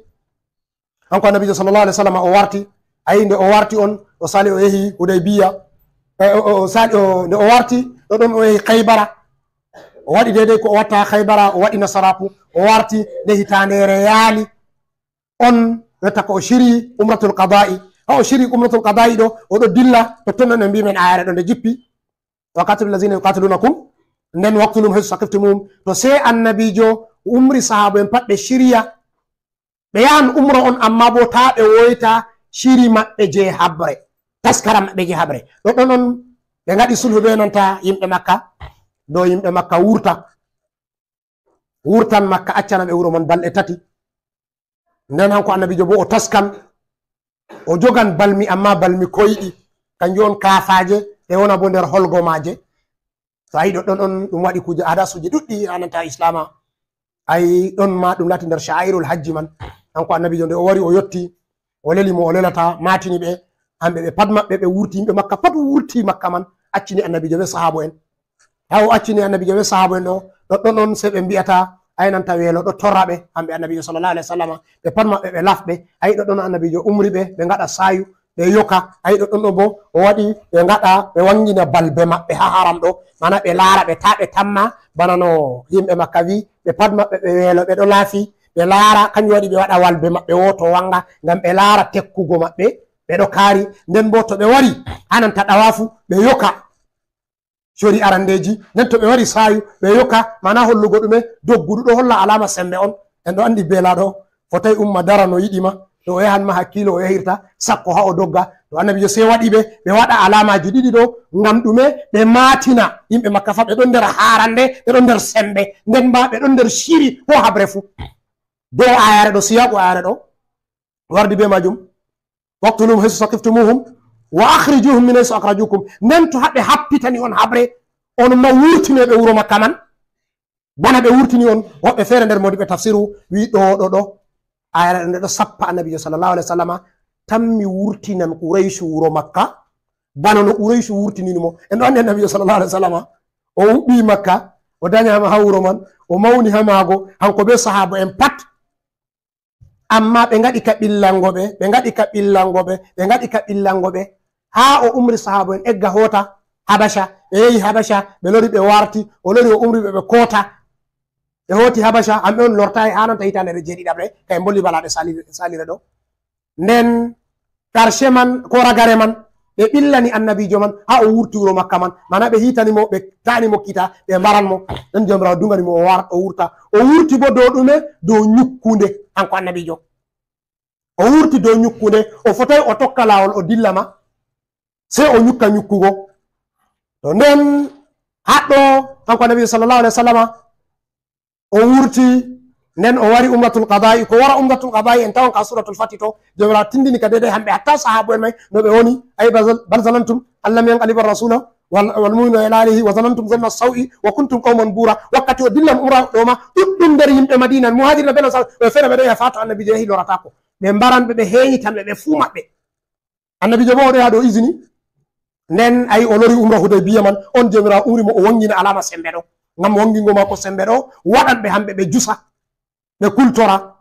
Hanko Annabiijo sallallahu alaihi wasallama, o warti, ayi, nde o warti on, o sali, o yehi Hudaybiya, eh, o, o, o sali, o, nde o warti, ɗo ɗon o yehi Khaybara, o waɗi deydey ko o watta Khaybara, o waɗi nasaraaku, o warti, nde hitaandeere yaali, on wetta ko o ciri umratul qada'i. Haa o ciri umratul qada'i ɗo, o ɗo dilla, totton on ɓe mbi men ayare ɗo nde jippi, "Wa qatilu allazina yuqatilunakum." Nden, "Waqtuluhum haythu saqiftumuhum." To sey Annabiijo umri sahaabo en pat ɓe cirya, ɓe yahan umra on, amma bo taa ɓe woyta ciri maɓɓe je haɓre, taskara maɓɓe je haɓre. Ɗo ɗon on ɓe ngaɗi sulhu be nanta yimɓe Makka, dow yimɓe Makka wurta, wurtan Makka, accana ɓe wuro man balɗe tati. Nden hanko Annabiijo bo o taskan, o jogan balmi, amma balmi koyɗi, kanjum on kaafaaje, ɗe wona bo nder holgo maaje. To ayi ɗoɗɗon on, ɗum waɗi kuuje, aadasuuji ɗuɗɗi ananta Islaama. Ayi ɗon ma ɗum laati nder sha'airul hajji man. Hanko Annabiijo nde o wari, o yotti, o leli mo o lelata, maatini ɓe, hamɓe ɓe pat maɓɓe ɓe wurti, yimɓe Makka pat wurti Makka man, accini Annabiijo be sahaabo en. Haa o accini Annabiijo be sahaabo en ɗo, ɗoɗɗon on sey ɓe mbi'ata, ayi nanta weelo ɗo torra ɓe, hamɓe Annabiijo sallallahu alaihi wasallama, ɓe pat maɓɓe ɓe lafɓe. Ayi ɗoɗɗon Annabiijo umri ɓe, ɓe ngaɗa saayu, ɓe yoka. Ayi ɗoɗɗon ɗo bo, o waɗi ɓe ngaɗa, ɓe wangina balbe maɓɓe haa haram ɗo, mana ɓe laara ɓe, taa ɓe tamma, bana no yimɓe Makka wi, ɓe pat maɓɓe ɓe weelo, ɓe ɗo laafi, ɓe laara, kanjum waɗi ɓe waɗa walbe maɓɓe wooto wanga, ngam ɓe laara tekkugo maɓɓe, ɓe ɗo kaari. Nden bo to ɓe wari, haa nanta ɗawaafu, ɓe yoka. Cori arandeeji, nden to ɓe wari saayu, ɓe yoka, mana hollugo ɗume, doggudu ɗo holla alaama sembe on. En ɗo andi beelaaɗo, fotai umma dara no yiɗi ma, to o yahan ma hakkiilo o yahirta, sakko haa o dogga. To Annabiijo sey waɗi ɓe, ɓe waɗa alaamaaji ɗiɗi ɗo, ngam ɗume, ɓe maatina yimɓe Makka fa, ɓe ɗon nder haarande, ɓe ɗon nder sembe, nden ma ɓe ɗon nder ciri ko haɓre fu. Dow ayare ɗo, siyaqu ayare ɗo, wardi be majum. "Waqtuluhum haythu saqiftumuhum wa akhrijuhum min haythu akhrajukum." Nden to haɓe happitani on haɓre, on ma wurtine ɓe wuro Makka man. Bana ɓe wurtini on, woɓɓe feere nder modiɓɓe tafsiru wi ɗo, ɗo, ɗo, ayare nde ɗo sappa Annabiijo sallallahu alaihi wasallama, tammi wurtinan Qurayshu wuro Makka, bana no Qurayshu wurtinini mo. En ɗo andi Annabiijo sallallahu alaihi wasallama, o huɓɓi Makka, o danyama haa wuro man, o mauni haa maago, hanko be sahaaba en pat. Amma ɓe ngaɗi ka ɓillango ɓe, ɓe ngaɗi ka ɓillango ɓe, ɓe ngaɗi ka ɓillango ɓe, haa o umri sahaabo en egga hoota Habasha. Ɓe yehi Habasha, ɓe lori ɓe warti, o lori o umri ɓe ɓe koota. Ɓe hooti Habasha, hamɓe on lortaay haa nanta hitaande jeeɗiɗaɓre, kay mbolli balaaɗe sali-, salire ɗo. Nden karshe man, ko ragare man, ɓe ɓillani Annabiijo man haa o wurti wuro Makka man. Mana ɓe hiitani mo, ɓe taani mo kiita, ɓe mbaran mo. Nden Jawmiraawo duŋani mo o war-, o wurta. O wurti bo dow ɗume? Dow nyukkunde, hanko Annabiijo. O wurti dow nyukkunde, o fotai o tokka laawol o dilla ma, sey o nyukka nyukkugo. To nden haɗɗo, hanko Annabiijo sallallahu alaihi wasallama, o wurti, nden o wari umratul qada'i. Ko wara umratul qada'i, en tawan ka suratul Fathi to, Jawmiraawo tindini ka deidei hamɓe, hatta sahaabo en mai, no ɓe woni, ay, bal, bal zanantum an lan yanqaliba ar-rasulu wal, wal mu'minuna ila ahlihi wa zanantum zanna as-saw'i wa kuntum qauman bura. Wakkati o dillan umra ɗo ma, ɗuɗɗum nder yimɓe Madina, Muhajirina be Ansar, ɓe feere ɓe ɗo yaha faa to Annabiijo yahi lorataako. Ɓe mbaran ɓe, ɓe heñitan ɓe, ɓe fuu maɓɓe. Annabiijo bo o ɗo yaha dow izini. Nden ayi o lori umra Hudaybiya man, on Jawmiraawo umri mo o wangina alaama sembe ɗo. Ngam wangingo maako sembe ɗo, waɗan ɓe hamɓe ɓe jusa, ɓe kultora.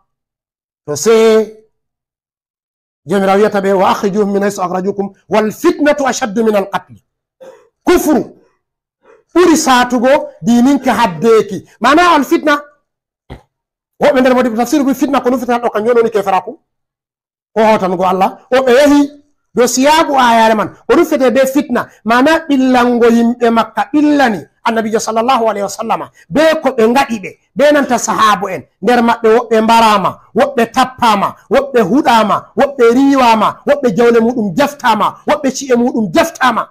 To sey Jawmiraawo wi'ata ɓe, "Wa akhrijuhum min haythu akhrajukum, wal fitnatu ashaddu min al qatl." Kufru ɓuri saatugo diininke haddeeki. Maana al fitna, woɓɓe nder modiɓɓe tafsiru bi fitna ko nufata ɗo kanjum woni keferaaku. Ko hawtango Allah. O ɓe yahi, Do siyaagu aayaare man, ko ɗum fetee bee fitna, maanaa ɓillango yimɓe Makka ɓillani Annabiijo sallallahu alayhi wa sallama, bee ko ɓe ngaɗi ɓe, bee nanta sahaabo en, nder maɓɓe woɓɓe mbaraama, woɓɓe tappaama, woɓɓe huɗaama, woɓɓe riiwaama, woɓɓe jawle muuɗum jaftaama, woɓɓe ci'e muuɗum jaftaama.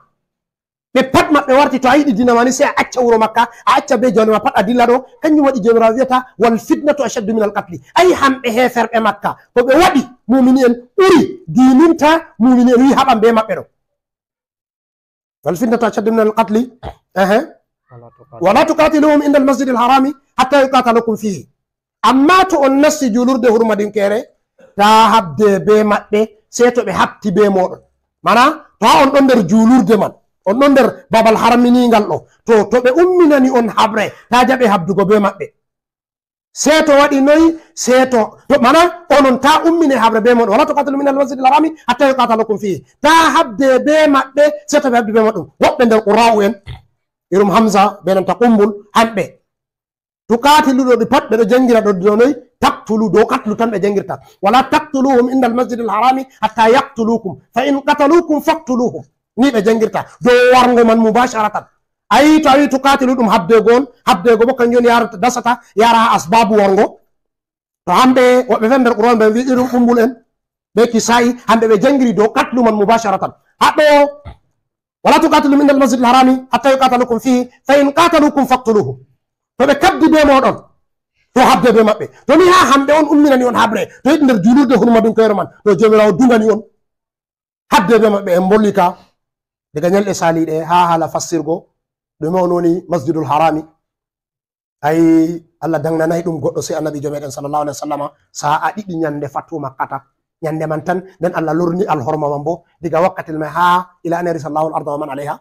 Ɓe pat maɓɓe warti, to a yiɗi diina ma ni, sey a acca wuro Makka, a acca bee jawle ma pat, a dilla ɗo. Kanjum waɗi Jawmiraawo wi'ata, "Wal fitnatu ashaddu minal qatli." Ay, hamɓe heeferɓe Makka, ko ɓe waɗi muumini en ɓuri diininta muumini en, wi'i haɓan bee maɓɓe ɗo. "Wal fitnatu ashaddu minal qatli." Ehe. "Wala tuqatiluhum indal masjidil harami hatta yuqatilukum fihi." Ammaa to on nasti juulurde hurmadinkeere, taa haɓde bee maɓɓe, sey to ɓe haɓti bee mooɗon. Maanaa, to haa on ɗon nder juulurde man, on ɗon nder babal harminiingal ɗo, to, to ɓe umminani on haɓre, taa jaɓe haɓdugo bee maɓɓe. Sey to waɗi noy, sey to, to, maanaa, onon taa ummine haɓre bee mooɗon. "Wala tuqatiluhum indal masjidil harami hatta yuqatilukum fihi." Taa haɓde bee maɓɓe, sey to ɓe haɓdi bee mooɗon. Woɓɓe nder qurra'u en, irum Hamza, bee nanta Qumbul, hamɓe. Tuqatilu ɗo ɗi pat ɓe ɗo jangira ɗo, ɗo noy? Taqtulu, dow qatlu tan ɓe jangirta. "Wala taqtuluhum indal masjidil harami hatta yaqtulukum. Fa in qatalukum faqtuluhum." Ni ɓe jangirta. Dow warngo man mubasharatan. Ayi, to a wi tuqatilu ɗum haɓdeego on, haɓdeego bo kanjum on yarata, dasata, yara haa asbabu warngo. To hamɓe, woɓɓe fen nder Qur'an ɓe wi'i irin Qumbul en, be Kisa'i, hamɓe ɓe jangiri dow qatlu man mubasharatan. Haɗo, "Wala tuqatiluhum indal masjidil harami hatta yuqatilukum fihi, fa in qatalukum faqtuluhum." To ɓe kabdi be mooɗon, to haɓde be maɓɓe. To ni haa hamɓe on umminani on haɓre, to yiɗi nder juulurde hurmadinkeere man, to Jawmiraawo duŋani on. Haɓde be maɓɓe en mbolli ka, daga nyalɗe saliiɗe haa haala fassirgo, ɗume on woni Masjidul Harami. Ay, Allah daŋnanay ɗum goɗɗo sey Annabiijo meɗen sallallahu alaihi wasallama, sa'a ɗiɗi nyande fatu Makkata. Nyande man tan, nden Allah lorni alhorma man bo, diga wakkati mai haa ila an yarisa Allahu al-arda wa man alaiha.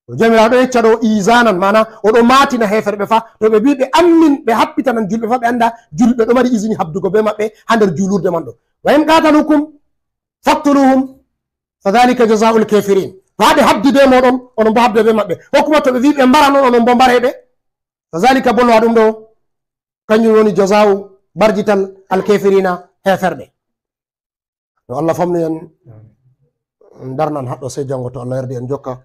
To Jawmiraawo ɗo yecca ɗo izanan, maana o ɗo maatina heeferɓe fa, to ɓe bi ɓe ammin, ɓe happitanan julɓe fa, ɓe anda julɓe ɗo mari izini habdugo be maɓɓe haa nder juulurde man ɗo. "Wa in qatalukum faqtuluhum, fa dhalika jazaa'ul kafirin." To haa ɓe habdi be mooɗon, onon bo habde be maɓɓe. Ko kuma to ɓe bi ɓe mbaran on, onon bo mbare ɓe. Fa dhalika, bolwa ɗum ɗo, kanjum woni jazaa'u barjital al-kafirina, heeferɓe. Yo Allah famnu en, darnan haɗɗo sey janngo to Allah yardi en jokka.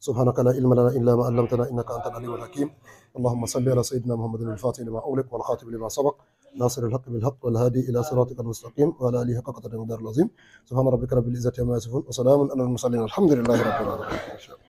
سبحانك لا علم لنا إلا ما علمتنا إنك أنت العليم الحكيم. اللهم صل على سيدنا محمد الفاتح لما أغلق والخاتم لما سبق ناصر الحق بالحق والهادي إلى صراطك المستقيم وعلى آله حق قدره ومقداره العظيم. سبحان ربك رب العزة عما يصفون وسلام على المرسلين والحمد لله رب العالمين.